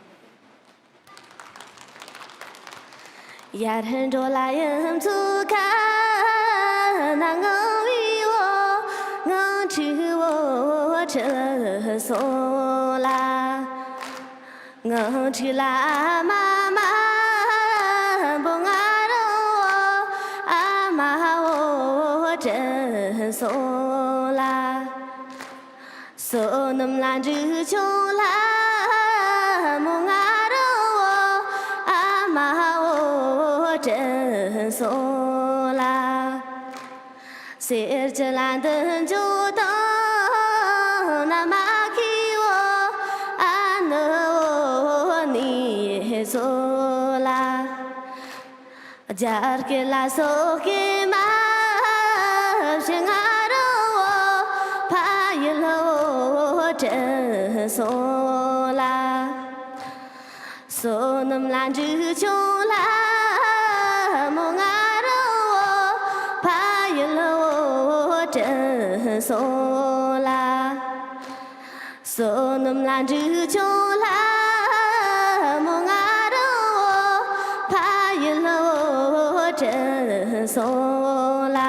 འབྲི་ཆུང་ལ་མོ་ང་རོ་ཕ་ཡུལ་ལོ་དྲན་སོང་ལ། བསོད་ནམས་ལ་འབྲི་ཆུང་ལ་མོ་ང་རོ་ཕ་ཡུལ་ལོ་དྲན་སོང་ལ།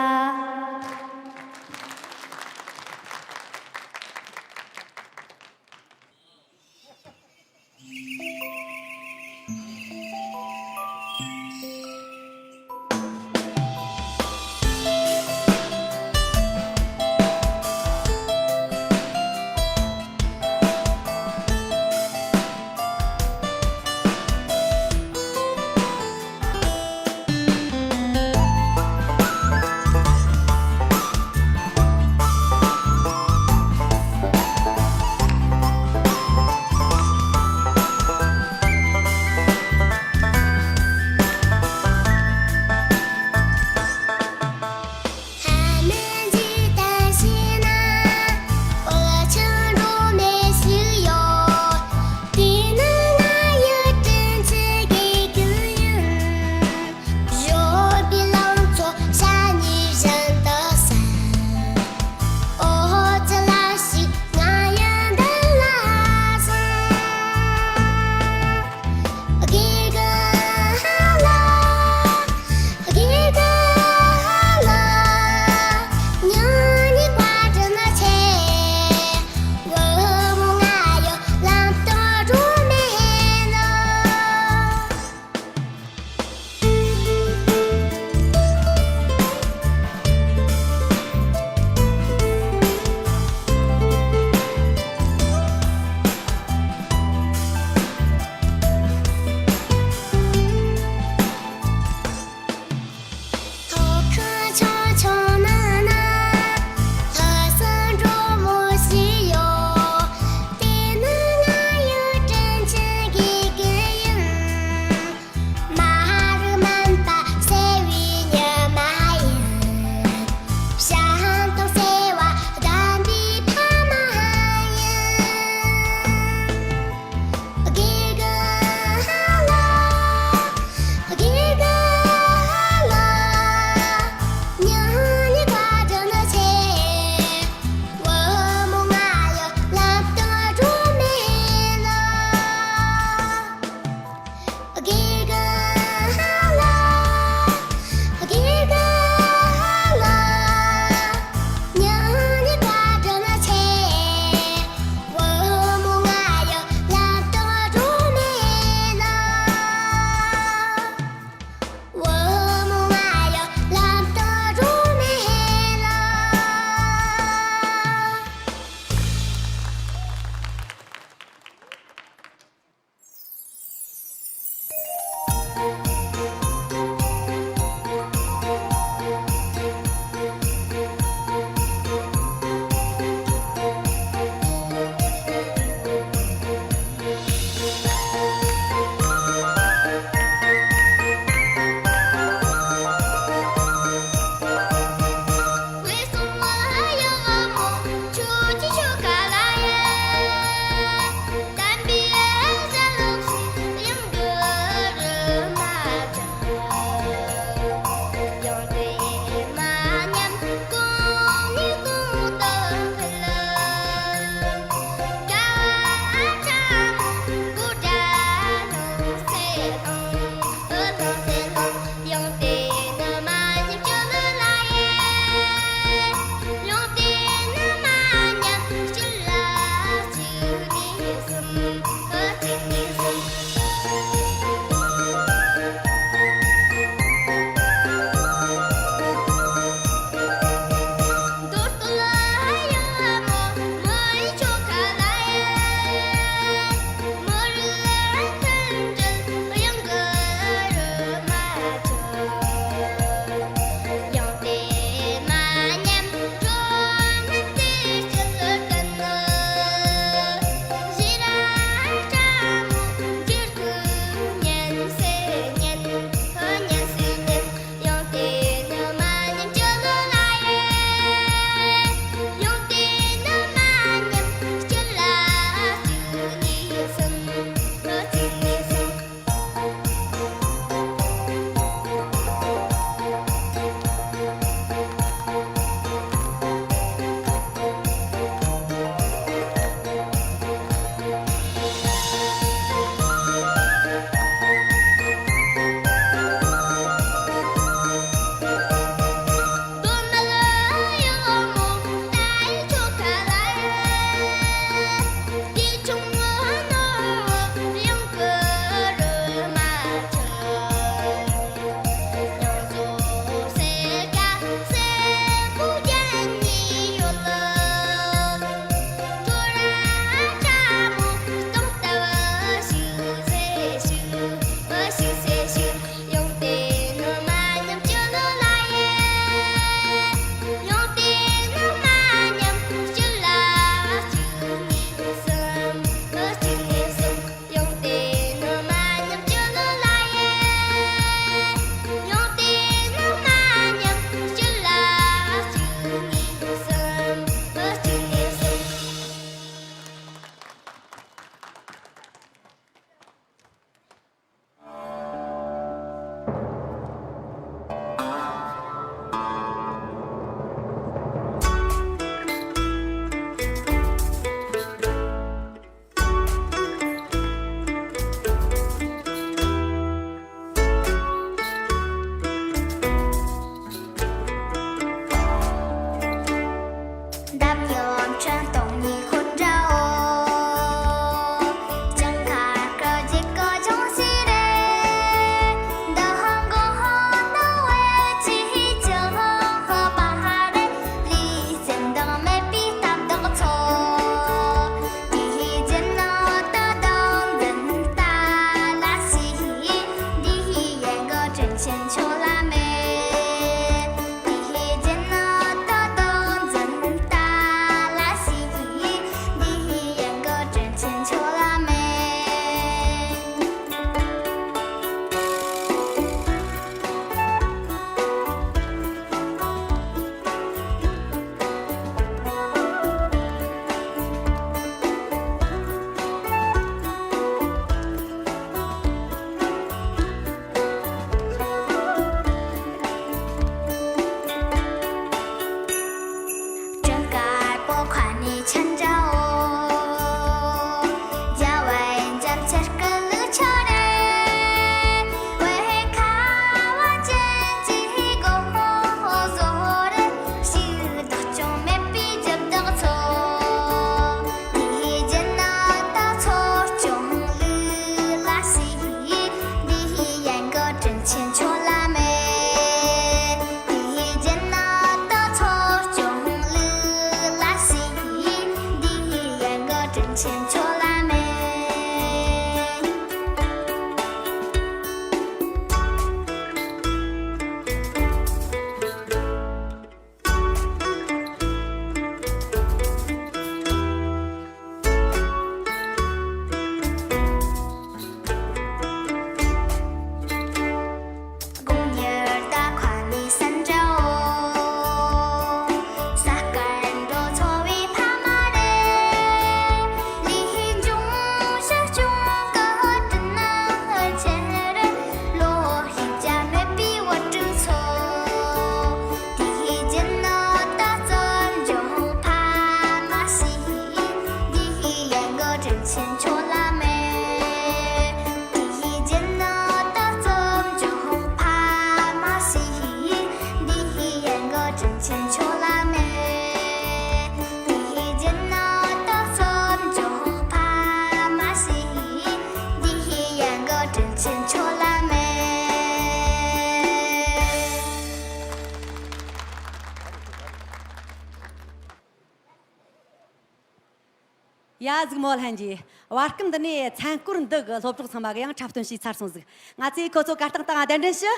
ཡ་ཟིག་མོ་ལྷན་རྒྱས། བར་སྐབས་འདི་ནས་མཚན་སྐོར་འདི་གི་སློབ་གྲོགས་ཚང་མ་གི་ཡང་འཁྲབ་སྟོན་བྱས་ཚར་སོང་ཟིག། ང་ཚོས་ཁོ་ཚོ་གར་སྟེགས་སྟེང་གདན་འདྲེན་ཞུ།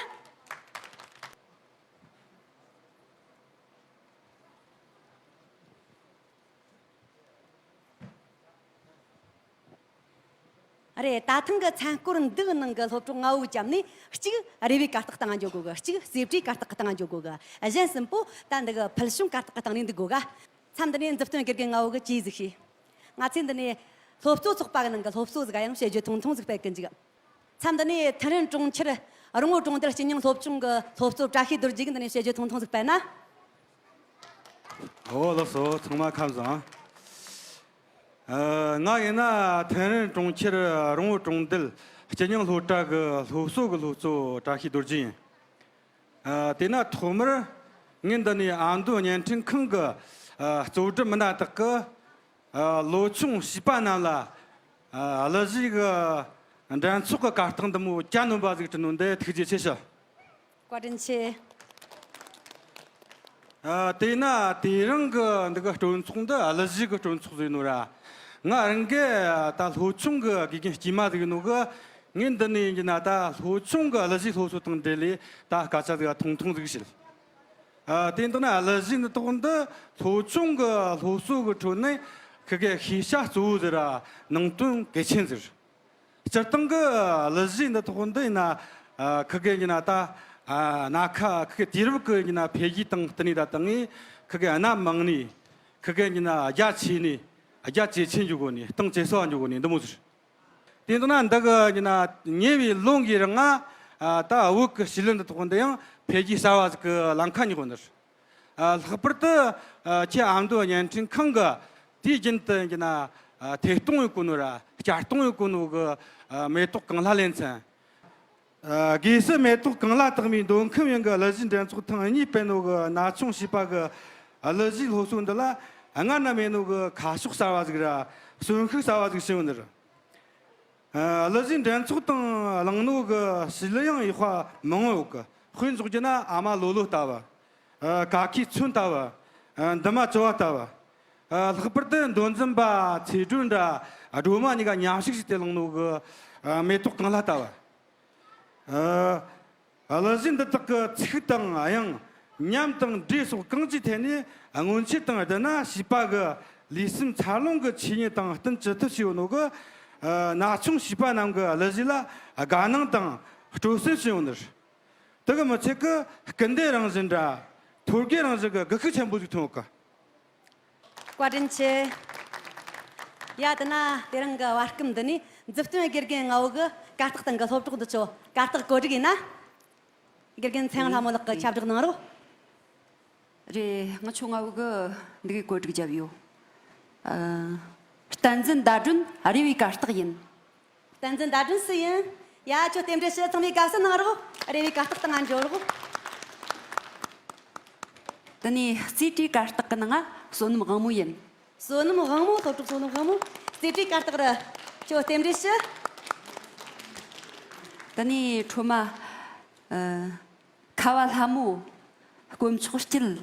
རེད། ད་ཐེངས་གི་མཚན་སྐོར་འདི་གི་ནང་གི་སློབ་གྲོགས་ལྔ་བོ་གི་རྒྱབ་ནས་གཅིག་རེ་བའི་གར་སྟེགས་སྟེང་འགྱོ་དགོས་གི། གཅིག་རྩེ་གྲའི་གར་སྟེགས་སྟེང་འགྱོ་དགོས་གི། གཞན་གསུམ་པོ་ད་འདི་གི་ཕུལ་བྱུང་གར་སྟེགས་སྟེང་ནས་འདུག་དགོས་ག། མཚམས་འདི་ནས་མཛུབ་སྟོན་དགེ་རྒན་ལྔ་བོ་གི་ཅིས་ཟིག་ཤེས། ང་ཚོས་འདི་ནས་སློབ་གཙོ་ཚོགས་པ་གི་ནང་གི་སློབ་གཙོ་ཟིག་ཡང་བཤད་རྒྱུ་ཐུང་ཐུང་ཟིག་སྤེལ་གི་འཇུག། མཚམས་འདི་ནས་ཐུན་རིན་གྲོང་ཁྱེར་རོང་བོ་གྲོང་རྡལ་སྤྱི་ཉུང་སློབ་ཆུང་གི་སློབ་གཙོ་བཀྲ་ཤིས་རྡོ་རྗེ་གིས་འདི་ནས་བཤད་རྒྱུ་ཐུང་ཐུང་ཟིག་སྤེལ་ན། འོ་ལགས་སོ། ཚང་མ་ཁམས་བཟང་། ཨ། ང་ཡིན་ན་ཐུན་རིན་གྲོང་ཁྱེར་རོང་བོ་གྲོང་རྡལ་སྤྱི་ཉུང་སློབ་གྲྭ་གི་སློབ་གསོ་གི་སློབ་གཙོ་བཀྲ་ཤིས་རྡོ་རྗེ་ཡིན། ཨ། དེས་ན་ཐོག་མར་ངས་འདི་ནས་ཨ་མདོ་བརྙན་འཕྲིན་ཁང་གི་ཨ་གཙོ་སྒྲུབ་མི་སྣ་དག་གི་ཨ་ལོ་ཆུང་བྱིས་པ་རྣམས་ལ་ཨ་གླུ་གཞས་གི་འགྲན་ཚོགས་ཀྱི་གར་སྟེགས་འདི་མོ་གྱ་ནོམ་པ་ཟིག་བསྐྲུན་ནོ་འདི་ཐུགས་རྗེ་ཆེ་ཞུ། བཀའ་དྲིན་ཆེ། ཨ། དེས་ན་དེ་རིང་གི་འདི་གི་སྤྲོ་ཚོགས་འདི་གླུ་གཞས་གི་སྤྲོ་ཚོགས་ཟིག་ཡིན་ནོ་ར། ང་རང་གི་ད་སློབ་ཆུང་གི་དགེ་རྒན་དཀྱུས་མ་ཟིག་ཡིན་ནོ་གི། ངས་འདི་ནས་ཡིན་གྱི་ན་ད་སློབ་ཆུང་གི་གླུ་གཞས་སློབ་གསོ་དང་འབྲེལ་ལས་ད་སྐད་ཆ་ཟིག་ཐུང་ཐུང་ཟིག་བཤད། ཨ། དེ་འདི་ན་གླུ་གཞས་འདི་ཐོག་འདི་སློབ་ཆུང་གི་སློབ་གསོ་གི་ཁྲོད་ནས་ཁི་གེ་ཤེས་བྱ་གཙོ་བོ་ཟིག་ར་ནང་དོན་གལ་ཆེན་ཟིག། སྤྱིར་བཏང་གི་གླུ་གཞས་འདི་ཐོག་འདི་ཡིན་ན། ཨ། ཁི་གེ་ཡིན་ན་ད། ཨ། སྣ་ཁ་ཁི་གེ་དུས་རབས་ཀྱི་ཡིན་ན་འཕེལ་རྒྱས་དང་བསྟུན་ནས་ད་བཏང་ངས་ཁི་གེ་གནའ་མང་ནས་ཁི་གེ་ཡིན་ན་རྒྱ་ཆེ་ནས་རྒྱ་ཇེ་ཆེ་འགྱོ་དགོས་ནས་གཏིང་ཇེ་ཟབ་འགྱོ་དགོས་ནས་འདི་མོ་ཟེར། དེ་འདི་ན་འདི་གི་ཡིན་ན་ཉེ་བའི་ལོ་འགའི་རིང་ང་ད་བོད་ཀྱི་གཞིས་ལུས་འདི་ཐོག་འདི་ཡང་འཕེལ་རྒྱས་གསར་བ་ཟིག་གི་ལམ་ཁ་སྙེག་ནི་རེད། ཨ། ལྷག་པར་དུ་ཨ་ཁྱེད་ཨ་མདོ་བརྙན་འཕྲིན་ཁང་གི་དུས་རྒྱུན་དུ་ཡིན་ན་ཨ་ཐད་གཏོང་ཡོད་གོ་ནོ་ར་བསྐྱར་གཏོང་ཡོད་གོ་ནོ་གི་ཨ་མེ་ཏོག་གངས་ལྷ་ལེ་ཚན། ཨ། སྒོས་སུ་མེ་ཏོག་གངས་ལྷ་རྟགས་མའི་མདོ་ཁམས་ཡོངས་ཀྱི་གླུ་གཞས་འགྲན་ཚོགས་ཐེངས་གཉིས་སྤེལ་ནོ་གི་ན་ཆུང་བྱིས་པ་གི་གླུ་གཞས་སློབ་གསོ་འདི་ལ་སྔར་ན་མེད་ནོ་གི་ཁ་ཕྱོགས་གསར་བ་ཟིག་ར་གསོན་ཤུགས་གསར་བ་ཟིག་བྱིན་ཡོད་ནི་རེད། ཨ། གླུ་གཞས་འགྲན་ཚོགས་དང་བླངས་ནོ་གི་གཞིས་ལུས་ཡང་ཡག་པ་མང་བོ་ཡོད་གི། དཔེ་འཇོག་རྒྱུ་ན་ཨ་མ་ལོ་ལོ་ལྟ་བུ། ཨ། ཀ་ཁའི་ཚོན་ལྟ་བུ། ཨ། འདུན་མ་བཅུ་བ་ལྟ་བུ། ཨ། ལྷག་པར་དུ་མདོ་འཛིན་པ་ཚེ་སྒྲོན་འདྲ་སྒྲོལ་མ་གཉིས་ཀ་མཉམ་གཤིབ་བྱས་ཏེ་བླངས་ནོ་གི་ཨ་མེ་ཏོག་གངས་ལྷ་ལྟ་བུ། ཨ། གླུ་གཞས་འདི་དག་གི་ཚིག་དང་དབྱངས། ཉམས་དང་འགྲོས་སོགས་གང་ཅིའི་ཐད་ནས་སྔོན་ཆད་དང་བསྡུར་ན་བྱིས་པ་གི་ལུས་སེམས་འཚར་ལོངས་ཀྱི་ཆོས་ཉིད་དང་བསྟུན་ཅི་ཐུབ་བྱས་ཡོད་ནོ་གི། ཨ། ན་ཆུང་བྱིས་པ་རྣམས་ཀྱི་གླུ་གཞས་ལ་དགའ་སྣང་དང་སྤྲོ་སེམས་བྱིན་ཡོད་ནི་རེད། དེ་གི་མི་ཚད་ཀི་སྐུལ་འདེད་རང་བཞིན་འདྲ་ཐོད་བརྒལ་རང་བཞིན་གི་སྒུལ་ཤུགས་ཆེན་པོ་ཞིག་ཐོན་ཡོད་གི། བཀའ་དྲིན་ཆེ། ཡ། དེ་ན་དེ་རིང་གི་བར་སྐབས་འདི་ནས་མཛུབ་སྟོན་དགེ་རྒན་ལྔ་བོ་གི་གར་སྟེགས་སྟེང་གི་སློབ་གྲོགས་འདི་ཚོ་གར་སྟེགས་བཀོད་སྒྲིག་ཡིན་ན། དགེ་རྒན་ཚེ་དབང་ལྷ་མོ་ལགས་ཀྱིས་ཁྱབ་བསྒྲགས་གནང་རོགས། རེད། ང་ཆོ་ལྔ་བོ་གི་འདི་གའི་བཀོད་སྒྲིག་བརྒྱབ་ཡོད། ཨ། བསྟན་འཛིན་ཟླ་སྒྲོན་རེ་བའི་གར་སྟེགས་ཡིན། བསྟན་འཛིན་ཟླ་སྒྲོན་སུ་ཡིན། ཡ། ཁྱོད་རྟེན་འབྲེལ་ཞུ། ཚང་མས་དགའ་བསུ་གནང་རོགས། རེ་བའི་གར་སྟེགས་སྟེང་ང་འགྱོ་རོགས། དེ་ནས་རྩེ་གྲའི་གར་སྟེགས་ཀྱི་ནང་ང་བསོད་ནམས་དབང་མོ་ཡིན། བསོད་ནམས་དབང་མོ། སློབ་གྲོགས་བསོད་ནམས་དབང་མོ། རྩེ་གྲའི་གར་སྟེགས་རུ་ཁྱོད་རྟེན་འབྲེལ་ཞུ། དེ་ནས་ཁྲོ་མ། ཨ། ཁ་བ་ལྷ་མོ། དཀོན་མཆོག་སྐྱིད།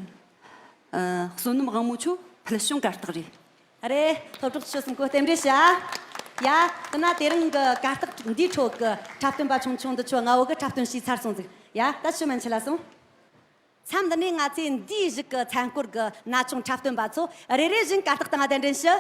ཨ། བསོད་ནམས་དབང་མོ་ཁྱོད་ཕུལ་བྱུང་གར་སྟེགས་རེད། རེད། སློབ་གྲོགས་ཁྱོད་གསུམ་པོ་རྟེན་འབྲེལ་ཞུ། ཡ། དེ་ན་དེ་རིང་གི་གར་སྟེགས་འདིའི་ཁྲོད་ཀྱི་འཁྲབ་སྟོན་པ་ཆུང་ཆུང་འདི་ཚོ་ལྔ་བོ་གིས་འཁྲབ་སྟོན་བྱས་ཚར་སོང་ཟིག། ཡ། ད་ཁྱོད་མན་ཆད་ལ་སོང་། མཚམས་འདི་ནས་ང་ཚོས་འདིའི་གཞུག་གི་མཚན་སྐོར་གྱི་ན་ཆུང་འཁྲབ་སྟོན་པ་ཚོ་རེ་རེ་བཞིན་གར་སྟེགས་སྟེང་གདན་འདྲེན་ཞུ།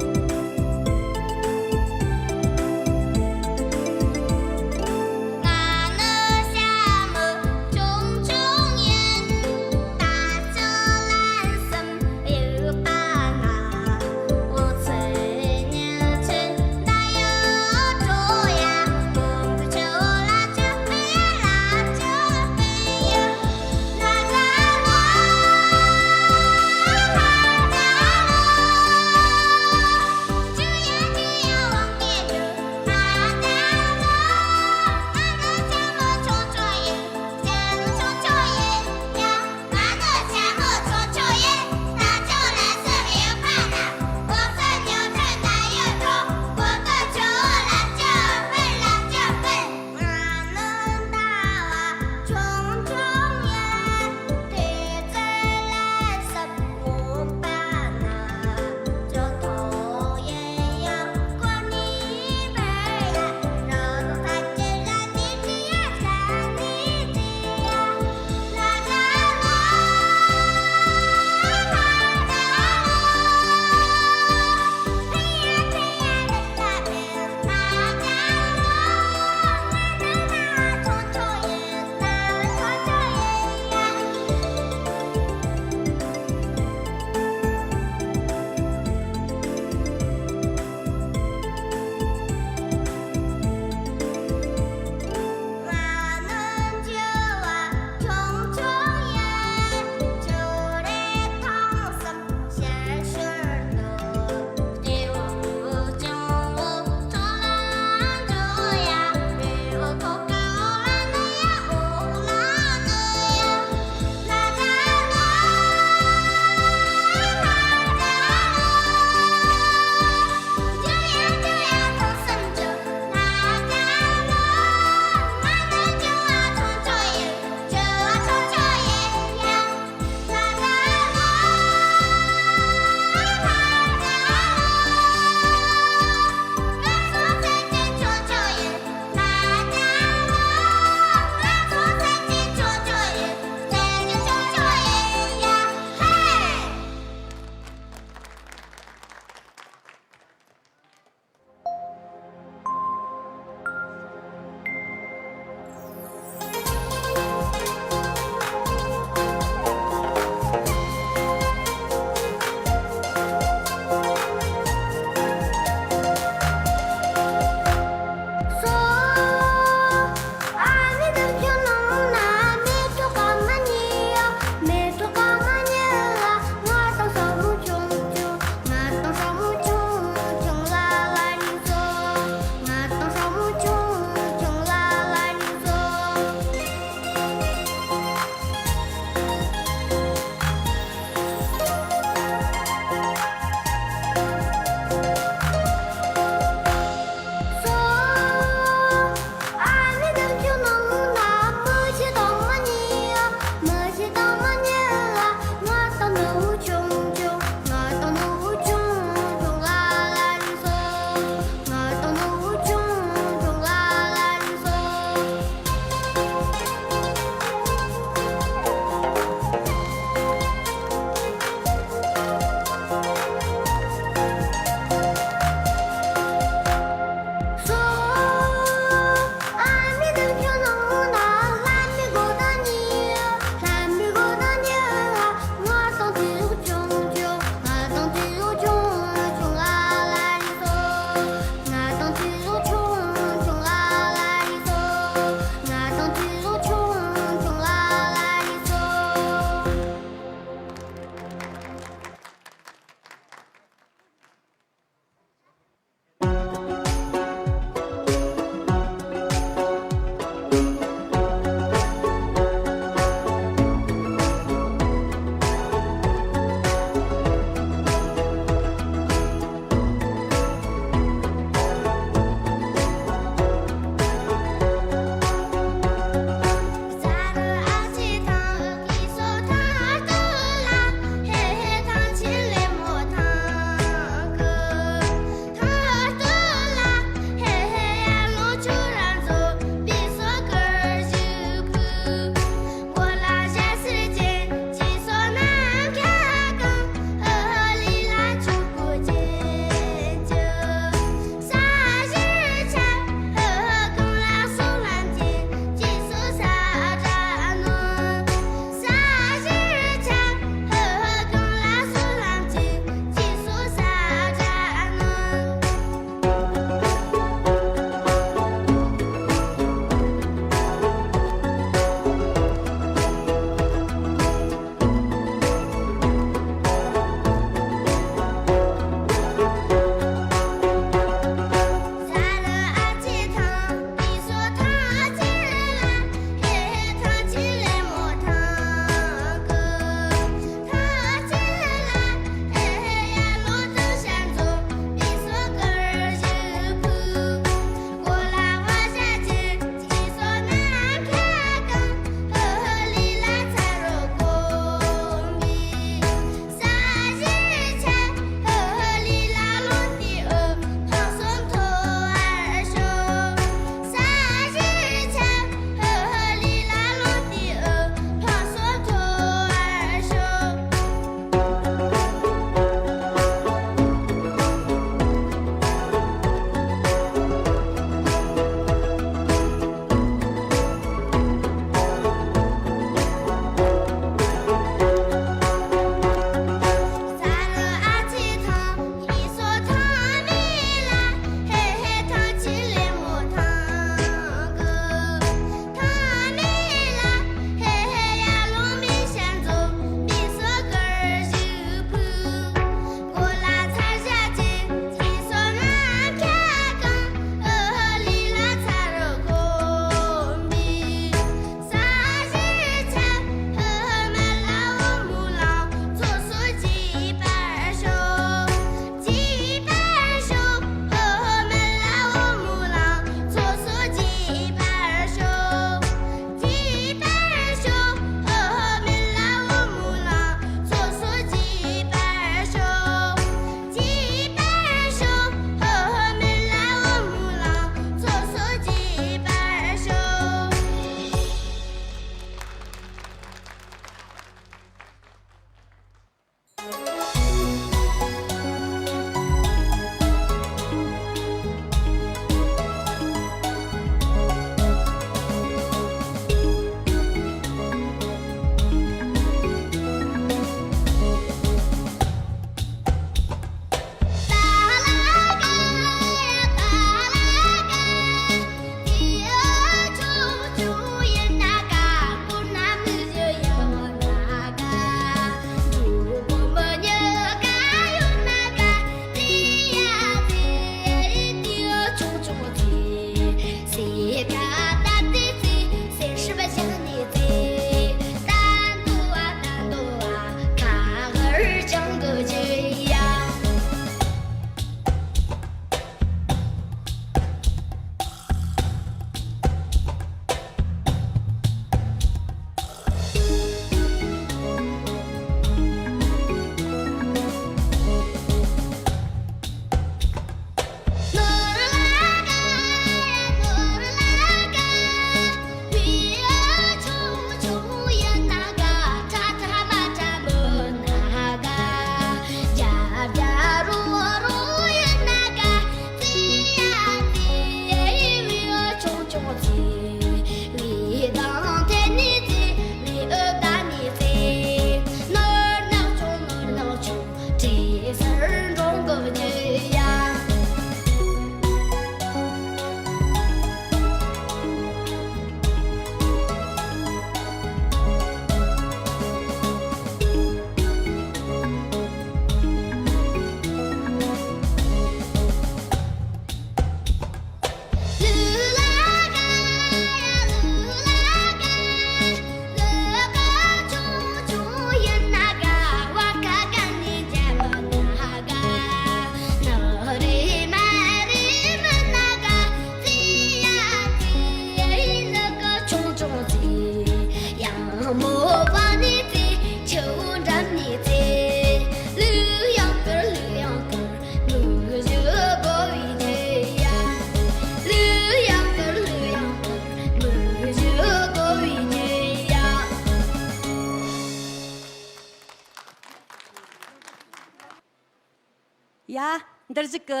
ད་འདིར་བཞུགས་ཀྱི་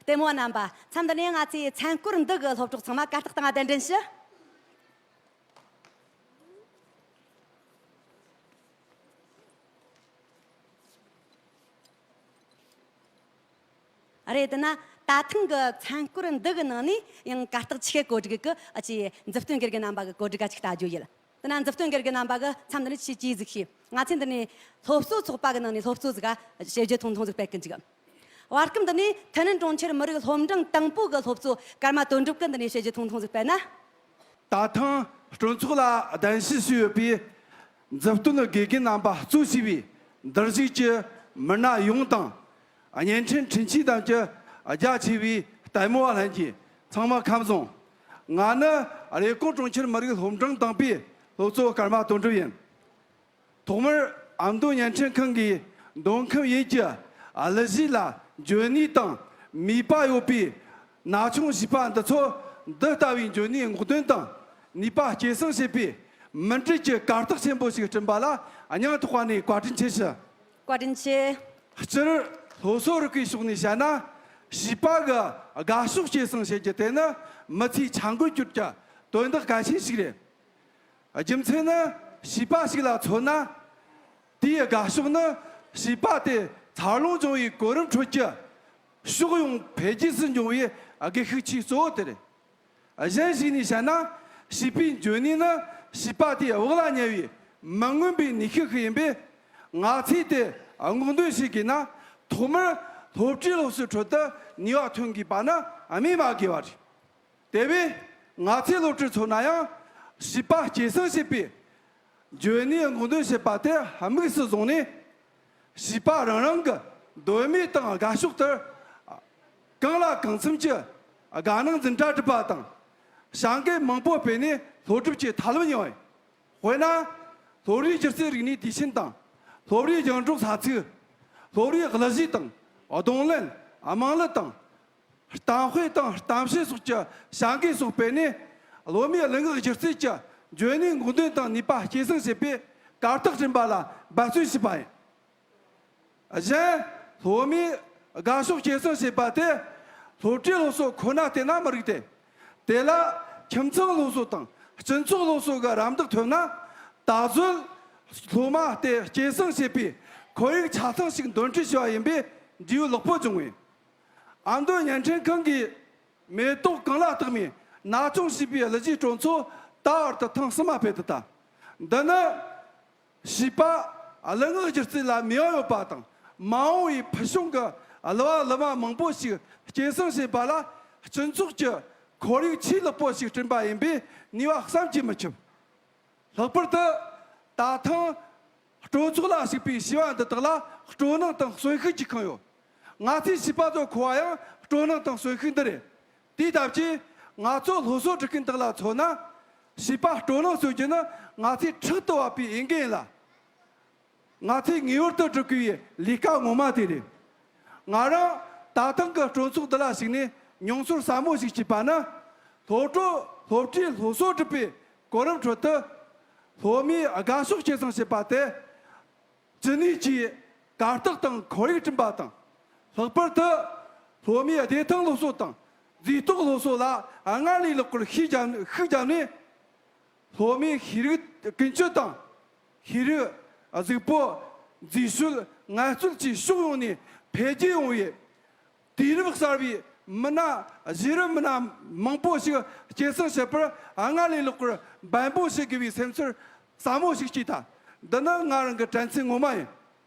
ལྟད་མོ་བ་རྣམ་པ། མཚམས་འདི་ནས་ང་ཚོའི་མཚན་སྐོར་འདི་གི་སློབ་གྲོགས་ཚང་མ་གར་སྟེགས་སྟེང་ང་གདན་འདྲེན་ཞུ། རེད། དེ་ན་ད་ཐེངས་ཀྱི་མཚན་སྐོར་འདི་གི་ནང་ནས་ཡང་གར་སྟེགས་ཆེ་ཁའི་གོ་སྒྲིག་གི་ཨ་ཅེ་མཛུབ་སྟོན་དགེ་རྒན་རྣམ་པ་གི་གོ་སྒྲིག་ག་ཅིག་ལྟ་རྒྱུ་ཡིན། དེ་ན་མཛུབ་སྟོན་དགེ་རྒན་རྣམ་པ་གི་མཚམས་འདི་ནས་ཆེས་ཇུས་གཟིགས་ཤིག་ང་ཚོས་འདི་ནས་སློབ་གསོ་ཚོགས་པ་གི་ནང་ནས་སློབ་གཙོ་ཟིག་ག་བཤད་རྒྱུ་ཐུང་ཐུང་ཟིག་སྤེལ་གི་འཇུག་བར་སྐབས་འདི་ནས་ཐེན་ཨན་གྲོང་ཁྱེར་མི་རིགས་སློབ་འབྲིང་དང་པོ་གི་སློབ་གཙོ་ཀརྨ་དོན་གྲུབ་ཀྱིས་འདི་ནས་བཤད་རྒྱུ་ཐུང་ཐུང་ཟིག་སྤེལ་ན། ད་ཐེངས་སྤྲོ་ཚོགས་ལ་གདན་ཞུ་ཞུས་ཡོད་པའི་མཛུབ་སྟོན་དགེ་རྒན་རྣམ་པ་གཙོས་བྱས་པའི་འདིར་བཞུགས་ཀྱི་མི་སྣ་ཡོངས་དང་། བརྙན་འཕྲིན་འཕྲིན་ཆས་ཐམས་ཅད་རྒྱ་ཆེ་བའི་ལྟད་མོ་བ་ལྷན་རྒྱས་ཚང་མ་ཁམས་བཟང་། ང་ནི་རེབ་གོང་གྲོང་ཁྱེར་མི་རིགས་སློབ་འབྲིང་དང་པོའི་སློབ་གཙོ་ཀརྨ་དོན་གྲུབ་ཡིན། ཐོག་མར་ཨ་མདོ་བརྙན་འཕྲིན་ཁང་གིས་མདོ་ཁམས་ཡུལ་གྱི་གླུ་གཞས་ལ་འཇོན་ནུས་དང་མོས་པ་ཡོད་པའི་ན་ཆུང་བྱིས་པ་འདི་ཚོ་འདི་ལྟ་བུའི་འཇོན་ནུས་སྔོག་འདོན་དང་ནུས་པ་སྐྱེད་སྲིང་བྱེད་པའི་མུ་འབྲེལ་གྱི་གར་སྟེགས་ཆེན་པོ་ཞིག་བསྐྲུན་པ་ལ་སྙིང་ཐག་པ་ནས་བཀའ་དྲིན་ཆེ་ཞུ། བཀའ་དྲིན་ཆེ། སྤྱིར་སློབ་གསོ་རིག་པའི་ཕྱོགས་ནས་བཤད་ན། བྱིས་པ་གི་དགའ་ཕྱོགས་སྐྱེད་སྲིང་བྱེད་རྒྱུ་དེ་ནི་མི་ཚེའི་འཆར་འགོད་སྐྱོར་གྱི་དོན་དག་གལ་ཆེན་ཞིག་རེད། རྒྱུ་མཚན་ནི་བྱིས་པ་ཞིག་ལ་མཚོན་ན། དེའི་དགའ་ཕྱོགས་ནི་བྱིས་པ་དེ་འཚར་ལོངས་བྱུང་བའི་གོ་རིམ་ཁྲོད་ཀྱི་ཕྱོགས་ཡོངས་འཕེལ་རྒྱས་སུ་འབྱུང་བའི་སྒུལ་ཤུགས་ཆེས་གཙོ་བོ་དེ་རེད། གཞན་ཞིག་ནས་བཤད་ན། བྱིས་པའི་འཇོན་ནུས་ནི་བྱིས་པ་དེའི་བག་ལ་ཉལ་བའི་མི་མངོན་པའི་ནུས་ཤུགས་ཤིག་ཡིན་པས། ང་ཚོས་དེ་སྔོག་འདོན་བྱེད་དགོས་ན། ཐོག་མར་སློབ་གྲྭའི་སློབ་གསོའི་ཁྲོད་དུ་ནུས་པ་ཐོན་དགོས་པ་ནི་སྨོས་མ་དགོས་པ་རེད། དེ་བས་ང་ཚོའི་སློབ་གྲྭར་མཚོན་ན་ཡང་། བྱིས་པ་སྐྱེད་སྲིང་བྱེད་པའི་འཇོན་ནུས་སྔོག་འདོན་བྱེད་པ་དེ་དམིགས་སུ་བཟུང་ནས། བྱིས་པ་རང་རང་གི་འདོད་མོས་དང་དགའ་ཕྱོགས་ལྟར། གང་ལ་གང་འཚམ་གྱི་དགའ་སྣང་འཛིན་གྲྭ་གྲུབ་པ་དང་། བྱ་འགུལ་མང་པོ་སྤེལ་ནས་སློབ་ཁྲིད་ཀྱི་ཐབས་ལམ་ཡང་ཡིན། དཔེར་ན། སློབ་རའི་སྒྱུ་རྩལ་རིག་གནས་དུས་ཆེན་དང་། སློབ་རའི་རྒྱང་སྒྲོག་ས་ཚིགས། སློབ་རའི་གླུ་གཞས་དང་རྡུང་ལེན། དམངས་གླུ་དང་། གཏམ་དཔེ་དང་གཏམ་བཤད་སོགས་ཀྱི་བྱ་འགུལ་སོགས་སྤེལ་ནས། སློབ་མའི་གླུ་ངག་སྒྱུ་རྩལ་གྱི་འཇོན་ནུས་སྔོག་འདོན་དང་ནུས་པ་སྐྱེད་སྲིང་བྱེད་པའི་གར་སྟེགས་བསྐྲུན་པ་ལ་འབད་བརྩོན་བྱས་པ་ཡིན། གཞན། སློབ་མའི་དགའ་ཕྱོགས་སྐྱེད་སྲིང་བྱེད་པ་དེ་སློབ་གྲྭའི་སློབ་གསོ་ཁོ་ན་བལྟས་ན་མི་རིགས་ཏེ། དེ་ལ་ཁྱིམ་ཚང་སློབ་གསོ་དང་སྤྱི་ཚོགས་སློབ་གསོ་གི་རམ་འདེགས་ཐོབ་ན། ད་གཟོད་སློབ་མ་དེ་སྐྱེད་སྲིང་བྱེད་པའི་ཁོར་ཡུག་ཆ་ཚང་ཞིག་འདོན་སྤྲོད་བྱས་པ་ཡིན་པས་འབྲས་བུ་ལེགས་པོ་བྱུང་བས། ཨ་མདོ་བརྙན་འཕྲིན་ཁང་གིས་མེ་ཏོག་གང་ལ་བཏགས་མིན་ན་ཆུང་བྱིས་པའི་གླུ་གཞས་སྤྲོ་ཚོགས་ད་བར་དུ་ཐེངས་གསུམ་མ་སྤེལ་དུ་བཏང་། འདི་ནི། བྱིས་པ་གླུ་ངག་སྒྱུ་རྩལ་ལ་མོས་པ་ཡོད་པ་དང་། མ་འོངས་པའི་ཕུལ་བྱུང་གི་གླུ་བ་གླུ་མ་མང་པོ་ཞིག་སྐྱེད་སྲིང་བྱེད་པ་ལ་སྤྱི་ཚོགས་ཀྱི་ཁོར་ཡུག་ཆེས་ལེགས་པོ་ཞིག་བསྐྲུན་པ་ཡིན་པས་ནུས་པ་བསམ་གྱིས་མི་ཁྱབ། ལྷག་པར་དུ་ད་ཐེངས་སྤྲོ་ཚོགས་ལ་ཞུགས་པའི་བྱིས་པ་འདི་དག་ལ་སྤྲོ་སྣང་དང་གསོན་ཤུགས་ཀྱིས་ཁེངས་ཡོད། ང་ཚོའི་བྱིས་པ་ཚོ་མཁོ་བ་ཡང་སྤྲོ་སྣང་དང་གསོན་ཤུགས་འདི་རེད། དེའི་སྟབས་ཀྱིས་ང་ཚོ་སློབ་གསོ་སྒྲུབ་མཁན་དག་ལ་མཚོན་ན། བྱིས་པ་སྤྲོ་སྣང་གསོ་རྒྱུ་ནི་ང་ཚོའི་ཕྲག་ཏུ་བབས་པའི་འོས་འགན་ཡིན་ལ། ང་ཚོས་ངེས་པར་དུ་སྒྲུབ་དགོས་པའི་ལས་ཀ་ངོ་མ་དེ་རེད། ང་རང་ད་ཐེངས་ཀྱི་སྤྲོ་ཚོགས་འདི་ལ་ཞུགས་ནས་མྱོང་ཚོར་ཟབ་མོ་ཞིག་སྐྱེས་པ་ནི། སློབ་གྲྭ་སློབ་གྲྭའི་སློབ་གསོ་སྒྲུབ་པའི་གོ་རིམ་ཁྲོད་དུ། སློབ་མའི་དགའ་ཕྱོགས་སྐྱེད་སྲིང་བྱེད་པ་དེ། ཅི་ནུས་ཀྱིས་གར་སྟེགས་དང་ཁོར་ཡུག་བསྐྲུན་པ་དང་། ལྷག་པར་དུ་སློབ་མའི་བདེ་ཐང་སློབ་གསོ་དང་མཛེས་སྡུག་སློབ་གསོ་ལ་སྔར་ལས་ལྷག་པར་ཤུགས་བརྒྱབ་ཤུགས་བརྒྱབ་ནས། སློབ་མའི་ཤེས་རིག་ཀུན་སྤྱོད་དང་། ཤེས་རིག་གཟུགས་པོ། མཛེས་དཔྱོད། ངལ་རྩོལ་བཅས་ཕྱོགས་ཡོངས་ནས་འཕེལ་རྒྱས་ཡོང་བའི་དུས་རབས་གསར་བའི་མི་སྣ་གཞོན་རབས་མི་སྣ་མང་པོ་ཞིག་སྐྱེད་སྲིང་བྱེད་པར་སྔར་ལས་ལྷག་པར་འབད་འབུངས་བྱེད་དགོས་པའི་སེམས་ཚོར་ཟབ་མོ་ཞིག་སྐྱེས་ཐལ། འདི་ནི་ང་རང་གི་དྲན་ཚུལ་ངོ་མ་ཡིན།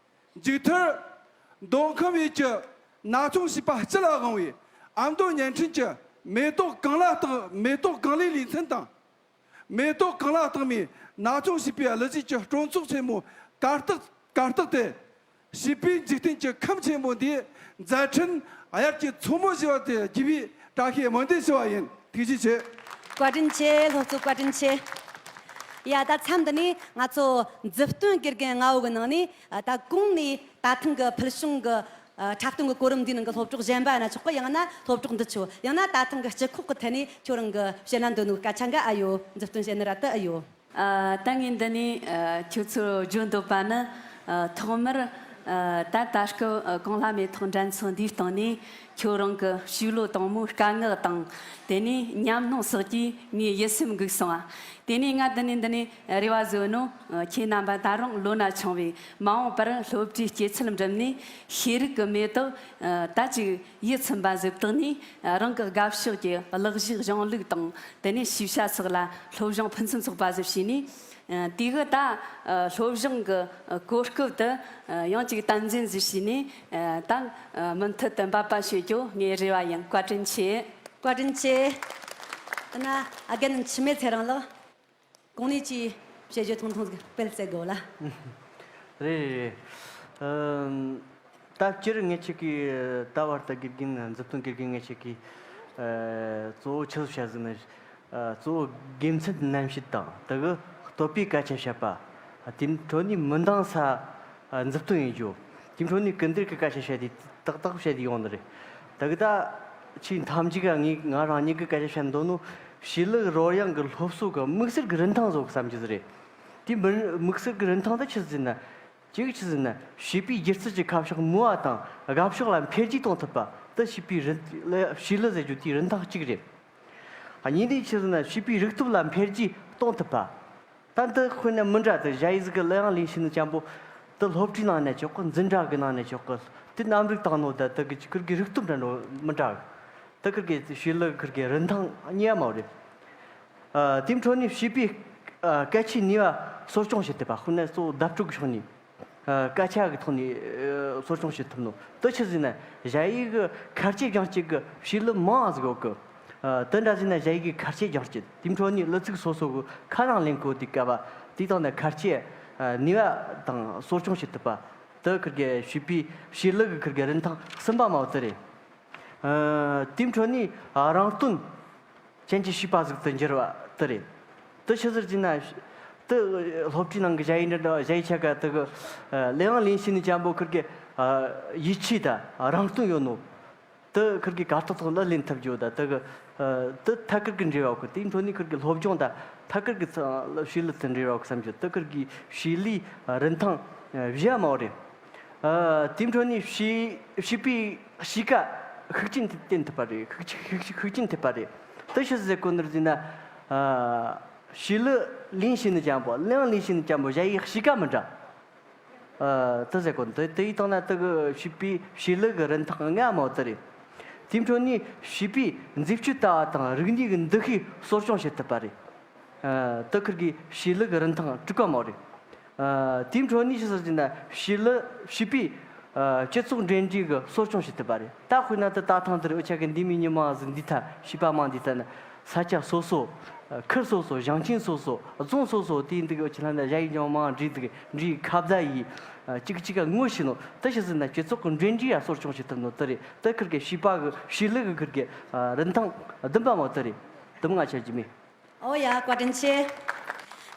མཇུག་མཐར། མདོ་ཁམས་ཡུལ་གྱི་ན་ཆུང་བྱིས་པ་སྤྱི་ལ་དབང་བའི་ཨ་མདོ་བརྙན་འཕྲིན་གྱི་མེ་ཏོག་གང་ལ་བཏགས་མེ་ཏོག་གང་ལའི་ལེ་ཚན་དང་། མེ་ཏོག་གང་ལ་བཏགས་མིན་ན་ཆུང་བྱིས་པའི་གླུ་གཞས་ཀྱི་སྤྲོ་ཚོགས་ཆེན་མོའི་གར་སྟེགས་གར་སྟེགས་དེ། བྱིས་པའི་འཇིག་རྟེན་གྱི་ཁམས་ཆེན་པོ་འདིའི་མཛད་འཕྲིན་དབྱར་གྱི་མཚོ་མོ་བཞད་པ་དེ་བརྒྱུད་པའི་བཀྲ་ཤིས་སྨོན་འདུན་ཞུ་བ་ཡིན། ཐུགས་རྗེ་ཆེ། བཀའ་དྲིན་ཆེ། སློབ་གཙོ་བཀའ་དྲིན་ཆེ། ཡ། ད་མཚམས་འདི་ནས་ང་ཚོ་མཛུབ་སྟོན་དགེ་རྒན་ལྔ་བོ་གི་ནང་ནས་ད་གོང་ནས་ད་ཐེངས་ཀྱི་ཕུལ་བྱུང་གི་འཁྲབ་སྟོན་གྱི་གོ་རིམ་འདིའི་ནང་གི་སློབ་གྲོགས་གཞན་པ་ཡིན་ན་ཆོག་གི། ཡང་ན་སློབ་གྲོགས་འདི་ཆོ། ཡང་ན་ད་ཐེངས་ཀྱི་སྤྱི་ཁོག་གི་ཐད་ནས་ཁྱོད་རང་གི་བཤད་ན་འདོད་ནོ་སྐད་ཆ་འགའ་ཨ་ཡོད། མཛུབ་སྟོན་བྱེད་ནི་ར་ཏི་ཨ་ཡོད། ཨ། ད་ངས་འདི་ནས་ཨ་ཁྱོད་ཚོར་བརྗོད་འདོད་པ་ནི། ཨ། ཐོག་མར། ཨ། ཨ། ད་ད་སྐབས་ཨ་གོང་ལྷ་མེ་ཏོག་འགྲན་ཚོགས་འདིའི་སྟེང་ནས་ཁྱོད་རང་གི་བྱིས་བློ་དང་མོའི་དཀའ་ངལ་དང་། དེ་ནས་ཉམས་མྱོང་སོགས་ཀྱིས་ངའི་ཡིད་སེམས་འགུག་སོང་ང་། དེ་ནས་ང་འདི་ནས་འདི་ནས་རེ་བ་བཟོས་ནོ། ཁྱེད་རྣམ་པ་ད་རུང་ལོ་ན་ཆུང་བས་མ་འོངས་པར་སློབ་གྲྭའི་སྐྱེད་ཚལ་འགྲིམས་ནས་ཤེས་རིག་གི་མེ་ཏོག་ཨ་ད་ཅིག་ཡིད་ཚིམ་པ་ཟིག་བཏགས་ནས། ཨ་རང་གི་དགའ་ཕྱོགས་ཀྱི་གླུ་གཞས་གཞུང་ལུགས་དང་། དེ་ནས་ཤེས་བྱ་སོགས་ལ་སློབ་སྦྱོང་ཕུན་སུམ་ཚོགས་པ་ཟིག་བྱས་ནས། ཨ་དེ་གི་ད་ཨ་སློབ་སྦྱོང་གི་ཨ་གོ་སྐབས་དེ་ཨ་ཡང་ཅིག་དམ་འཛིན་ཟིག་བྱས་ནས། ཨ་ད་ཨ་མུ་མཐུད་དུ་འབད་པ་བྱེད་རྒྱུ་ངའི་རེ་བ་ཡིན། བཀའ་དྲིན་ཆེ། བཀའ་དྲིན་ཆེ། དེ་ན་ཨ་རྒན་འཆི་མེད་ཚེ་རིང་ལགས། གོང་ནས་ཅིག་བཤད་རྒྱུ་ཐུང་ཐུང་ཟིག་སྤེལ་ཟེར་དགོས་ལ། རེད་རེད་རེད། ཨམ། ད་སྤྱིར་ངེད་ཆ་གི་ད་བར་དུ་དགེ་རྒན་མཛུབ་སྟོན་དགེ་རྒན་ངེད་ཆ་གི་ཨ་གཙོ་བོ་ཆི་ཟིག་བྱ་ཟིག་ནི། ཨ་གཙོ་བོ་དགེ་མཚན་རྣམ་བཤད་དང་དེ་གི་བསྟོད་པའི་སྐད་ཆ་བཤད་པ། ཨ་དེ་འཕྲོ་ནས་མི་འདང་ས་ཨ་མཛུབ་སྟོན་ཡིན་རྒྱུ། དེ་འཕྲོ་ནས་སྐུ་འདིར་གི་སྐད་ཆ་བཤད་དེ་ཏག་ཏག་བཤད་དེ་ཡོང་ནི་རེད། དེ་གི་ད་ཆེས་མཐའ་མཇུག་ག་ངས་ང་རང་ཉིད་གི་སྐད་ཆ་བཤད་འདོད་ནོ། བྱིས་བློ་རོལ་དབྱངས་གི་སློབ་གསོ་གི་དམིགས་བསལ་གི་རིན་ཐང་བཟོ་གི་བསམ་རྒྱུ་ཟིག་རེད། དེ་མི་དམིགས་བསལ་གི་རིན་ཐང་དེ་ཆི་ཟིག་ན། གཅིག་ཆི་ཟིག་ན་བྱིས་པའི་སྒྱུ་རྩལ་གྱི་ཁ་ཕྱོགས་མོ་བ་དང་དགའ་ཕྱོགས་ལ་འཕེལ་རྒྱས་གཏོང་ཐུབ་པ་དེ་བྱིས་པའི་རིན་བྱིས་བློ་ཟེར་རྒྱུ་དེའི་རིན་ཐང་གཅིག་རེད། གཉིས་ནས་ཆི་ཟིག་ན་བྱིས་པའི་རིག་སྟོབས་ལ་འཕེལ་རྒྱས་གཏོང་ཐུབ་པ། ད་འདི་དཔེར་ན་མི་འདྲ་དེ་ཞ་ཡི་ཟིག་གི་གླུ་དབྱངས་ལེན་ཤེས་ནི་ཅན་པོ། དེ་སློབ་གྲྭའི་ནང་ནས་ཆོག་གི། འཛིན་གྲྭ་གི་ནང་ནས་ཆོག་གི། དེ་རྣམ་རིག་དང་ནོ་ད་དེ་གི་ཁུར་གི་རིག་སྟོབས་འདྲ་འགྲོ་མི་འདྲ་གི། དེ་ཁུར་གི་བྱིས་བློ་ཁུར་གི་རིན་ཐང་རྙེད་མ་རེད། ཨ་དེའི་འཕྲོ་ནས་བྱིས་པའི་ཨ་སྐད་ཆའི་ནུས་པ་གསོ་སྐྱོང་བྱེད་ཐུབ་པ། དཔེར་ན་གཙོ་བོ་བརྡ་སྤྲོད་ཀྱི་ཕྱོགས་ནས། ཨ་སྐད་ཆ་གི་ཐོག་ནས་ཨ་གསོ་སྐྱོང་བྱེད་ཐུབ་ནོ་དེ་ཆི་ཟིག་ན། ཞ་ཡི་གི་ཁ་ལྕེ་སྦྱང་བྱེད་གི་བྱིས་བློ་མང་ཟིག་ཡོད་གི། ཨ་དེ་འདྲ་ཟིག་ན་ཞ་ཡི་གི་ཁ་ལྕེ་སྦྱང་བྱེད། དེའི་འཕྲོ་ནས་གླུ་ཚིག་སོ་སོ་གི་ཁ་ནང་ལེན་གོ་དེ་སྐབས་དེའི་སྟེང་ན་ཁ་ལྕེ་ཨ་ནུས་པ་དང་གསོ་སྐྱོང་བྱེད་ཐུབ་པ། དེ་ཁུར་གི་བྱིས་པའི་བྱིས་བློ་གི་ཁུར་གི་རིན་ཐང་གསུམ་པ་མ་བོ་དེ་རེད། ཨ་དེའི་འཕྲོ་ནས་ཨ་རང་རྟོན་ཅན་གྱི་བྱིས་པ་ཟིག་ཏུ་འགྱུར་བ་དེ་རེད། དེ་ཆི་ཟིག་ཟེར་ན། དེ་སློབ་གྲྭའི་ནང་གི་ཞ་ཡི་འདྲ་འདྲ་ཞ་ཡི་ཆ་ག་དེ་གི་ཨ་གླུ་དབྱངས་ལེན་ཤེས་ནི་ཅན་པོ་ཁུར་གི་ཨ་ཡིད་ཆེས་དང་རང་རྟོན་ཡོད་ནོ། དེ་ཁུར་གི་གར་སྟེགས་ཐོག་གླུ་ལེན་ཐུབ་རྒྱུ་དང་དེ་གི་ཨ་དེ་ཐད་ཀར་གི་འབྲེལ་བ་ཡོད་གི། དེའི་འཕྲོ་ནས་ཁུར་གི་སློབ་སྦྱོང་དང་ཐད་ཀར་གི་ཚ་བྱིས་བློ་དང་འབྲེལ་བ་ཡོད་གི་བསམ་རྒྱུ། དེ་ཁུར་གི་བྱིས་བློའི་རིན་ཐང་ཨ་གཞལ་མ་བོ་རེད། ཨ་དེའི་འཕྲོ་ནས་བྱིས་བྱིས་པའི་གཤིས་ཀ་ཤུགས་རྐྱེན་བསྟེན་ཐུབ་པ་རེད། ཤུགས་ཤུགས་ཤུགས་རྐྱེན་ཐེབས་པ་རེད། དེ་ཆི་ཟེར་གོ་ནི་ཟེར་ན། ཨ་བྱིས་བློ་ལེན་ཤེས་ནི་ཅན་པོ། གླུ་དབྱངས་ལེན་ཤེས་ནི་ཅན་པོ་ཞ་ཡི་གཤིས་ཀ་མི་འདྲ། ཨ་དེ་ཟེར་གོ་ནི་དེ་དེའི་སྟེང་ན་དེ་གི་བྱིས་པའི་བྱིས་བློ་གི་རིན་ཐང་ལྔ་མ་བོ་དེ་རེད། དེའི་འཕྲོ་ནས་བྱིས་པའི་མཛེས་སྤྱོད་ལྟ་བ་དང་རིག་གནས་ཀྱི་འདུ་ཤེས་གསོ་སྐྱོང་བྱེད་ཐུབ་པ་རེད། ཨ་དེ་ཁུར་གི་བྱིས་བློ་གི་རིན་ཐང་དྲུག་པ་མ་བོ་རེད། ཨ་དེའི་འཕྲོ་ནས་ཆི་ཟེར་ཟེར་ན། བྱིས་བློ་བྱིས་པའི་ཨ་སྤྱི་ཚོགས་འབྲེལ་འདྲིས་ཀྱི་གསོ་སྐྱོང་བྱེད་ཐུབ་པ་རེད། ད་དཔེར་ན་དེ་ད་ཐེངས་དེར་འུ་ཅག་གི་འདི་མི་ཉི་མ་ཟིག་འདི་ཐ་བྱིས་པ་མང་འདི་ཐ་ན་ས་ཆ་སོ་སོ། ཨ་ཁུལ་སོ་སོ། ཞིང་ཆེན་སོ་སོ། རྫོང་སོ་སོ། དེའི་འདི་གི་འུ་ཅག་ལ་ན་ཞ་ཡི་ལྗང་མང་འདྲིས་འདུག་འདྲིས་ཁ་བརྡ་ཡིས་ཨ་གཅིག་གཅིག་ག་ངོ་ཤེས་ནོ་དེ་ཆི་ཟེར་ན། སྤྱི་ཚོགས་ཀྱི་འབྲེལ་འདྲིས་ཡ་གསོ་སྐྱོང་བྱེད་ཐུབ་ནོ་དེ་རེད། དེ་ཁུར་གི་བྱིས་པ་གི་བྱིས་བློ་གི་ཁུར་གི་ཨ་རིན་ཐང་བདུན་པ་མོ་དེ་རེད། དུམ་ང་ཆ་རྒྱུ་མེད། ཨོ་ཡ། བཀའ་དྲིན་ཆེ།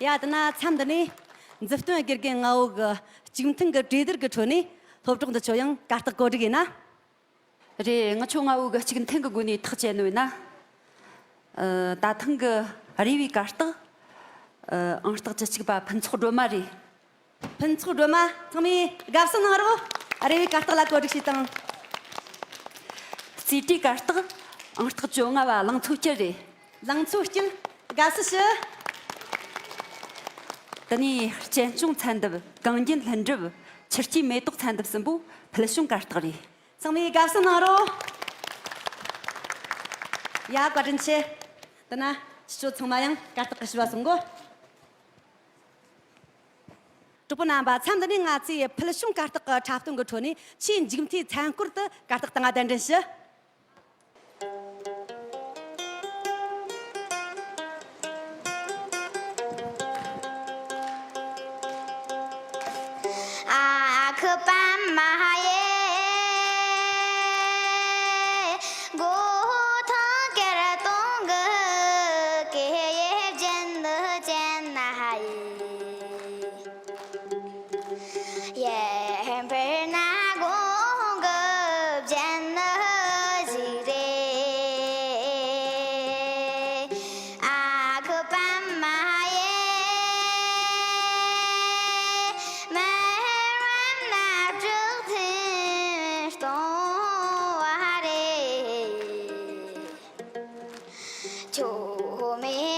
ཡ་དེ་ན་མཚམས་འདི་ནས་མཛུབ་སྟོན་དགེ་རྒན་ལྔ་བོ་གི་གཅིག་མཐུན་གྱི་གྲོས་བསྡུར་གྱི་ཁྲོད་ནས་སློབ་གྲོགས་འདི་ཚོ་ཡང་གར་སྟེགས་གོ་སྒྲིག་ཡིན་ན། རེད། ང་ཆོ་ལྔ་བོ་གི་གཅིག་མཐུན་གྱི་སྒོ་ནས་ཐག་བཅད་ནོ་ཡིན་ན། ཨ་ད་ཐེངས་ཀྱི་རེ་བའི་གར་སྟེགས་ཨ་ཨང་རྟགས་བཅུ་གཅིག་པ་ཕུན་ཚོགས་སྒྲོལ་མ་རེད། ཕུན་ཚོགས་སྒྲོལ་མ། ཚང་མས་དགའ་བསུ་གནང་རོགས། རེ་བའི་གར་སྟེགས་ལ་གོ་སྒྲིག་བྱས་དང་། རྩིས་ཁྲའི་གར་སྟེགས་ཨང་རྟགས་བཅོ་ལྔ་བ་ལང་ཚོ་སྐྱིད་རེད། ལང་ཚོ་སྐྱིད། དགའ་བསུ་ཞུ། དེ་ནས་གཅེན་གཅུང་ཚན་འདེབས་གངས་རྒྱན་ལྷུན་གྲུབ་ཆུ་སྐྱེས་མེ་ཏོག་ཚན་འདེབས་གསུམ་པོ་ཕུལ་བྱུང་གར་སྟེགས་རེད། ཚང་མས་དགའ་བསུ་གནང་རོགས། ཡ་བཀའ་དྲིན་ཆེ། དེ་ན་ཁྱེད་ཚོ་ཚང་མ་ཡང་གར་སྟེགས་ཀྱི་བྱིས་པ་སོང་གོ། གྲོགས་པོ་རྣམ་པ། མཚམས་འདི་ནས་ང་ཚོས་ཕུལ་བྱུང་གར་སྟེགས་ཀྱི་འཁྲབ་སྟོན་གྱི་ཁྲོད་ནས་ཆེས་མཇུག་མཐའི་མཚན་སྐོར་དུ་གར་སྟེགས་སྟེང་གདན་འདྲེན་ཞུ། གོ་མེ།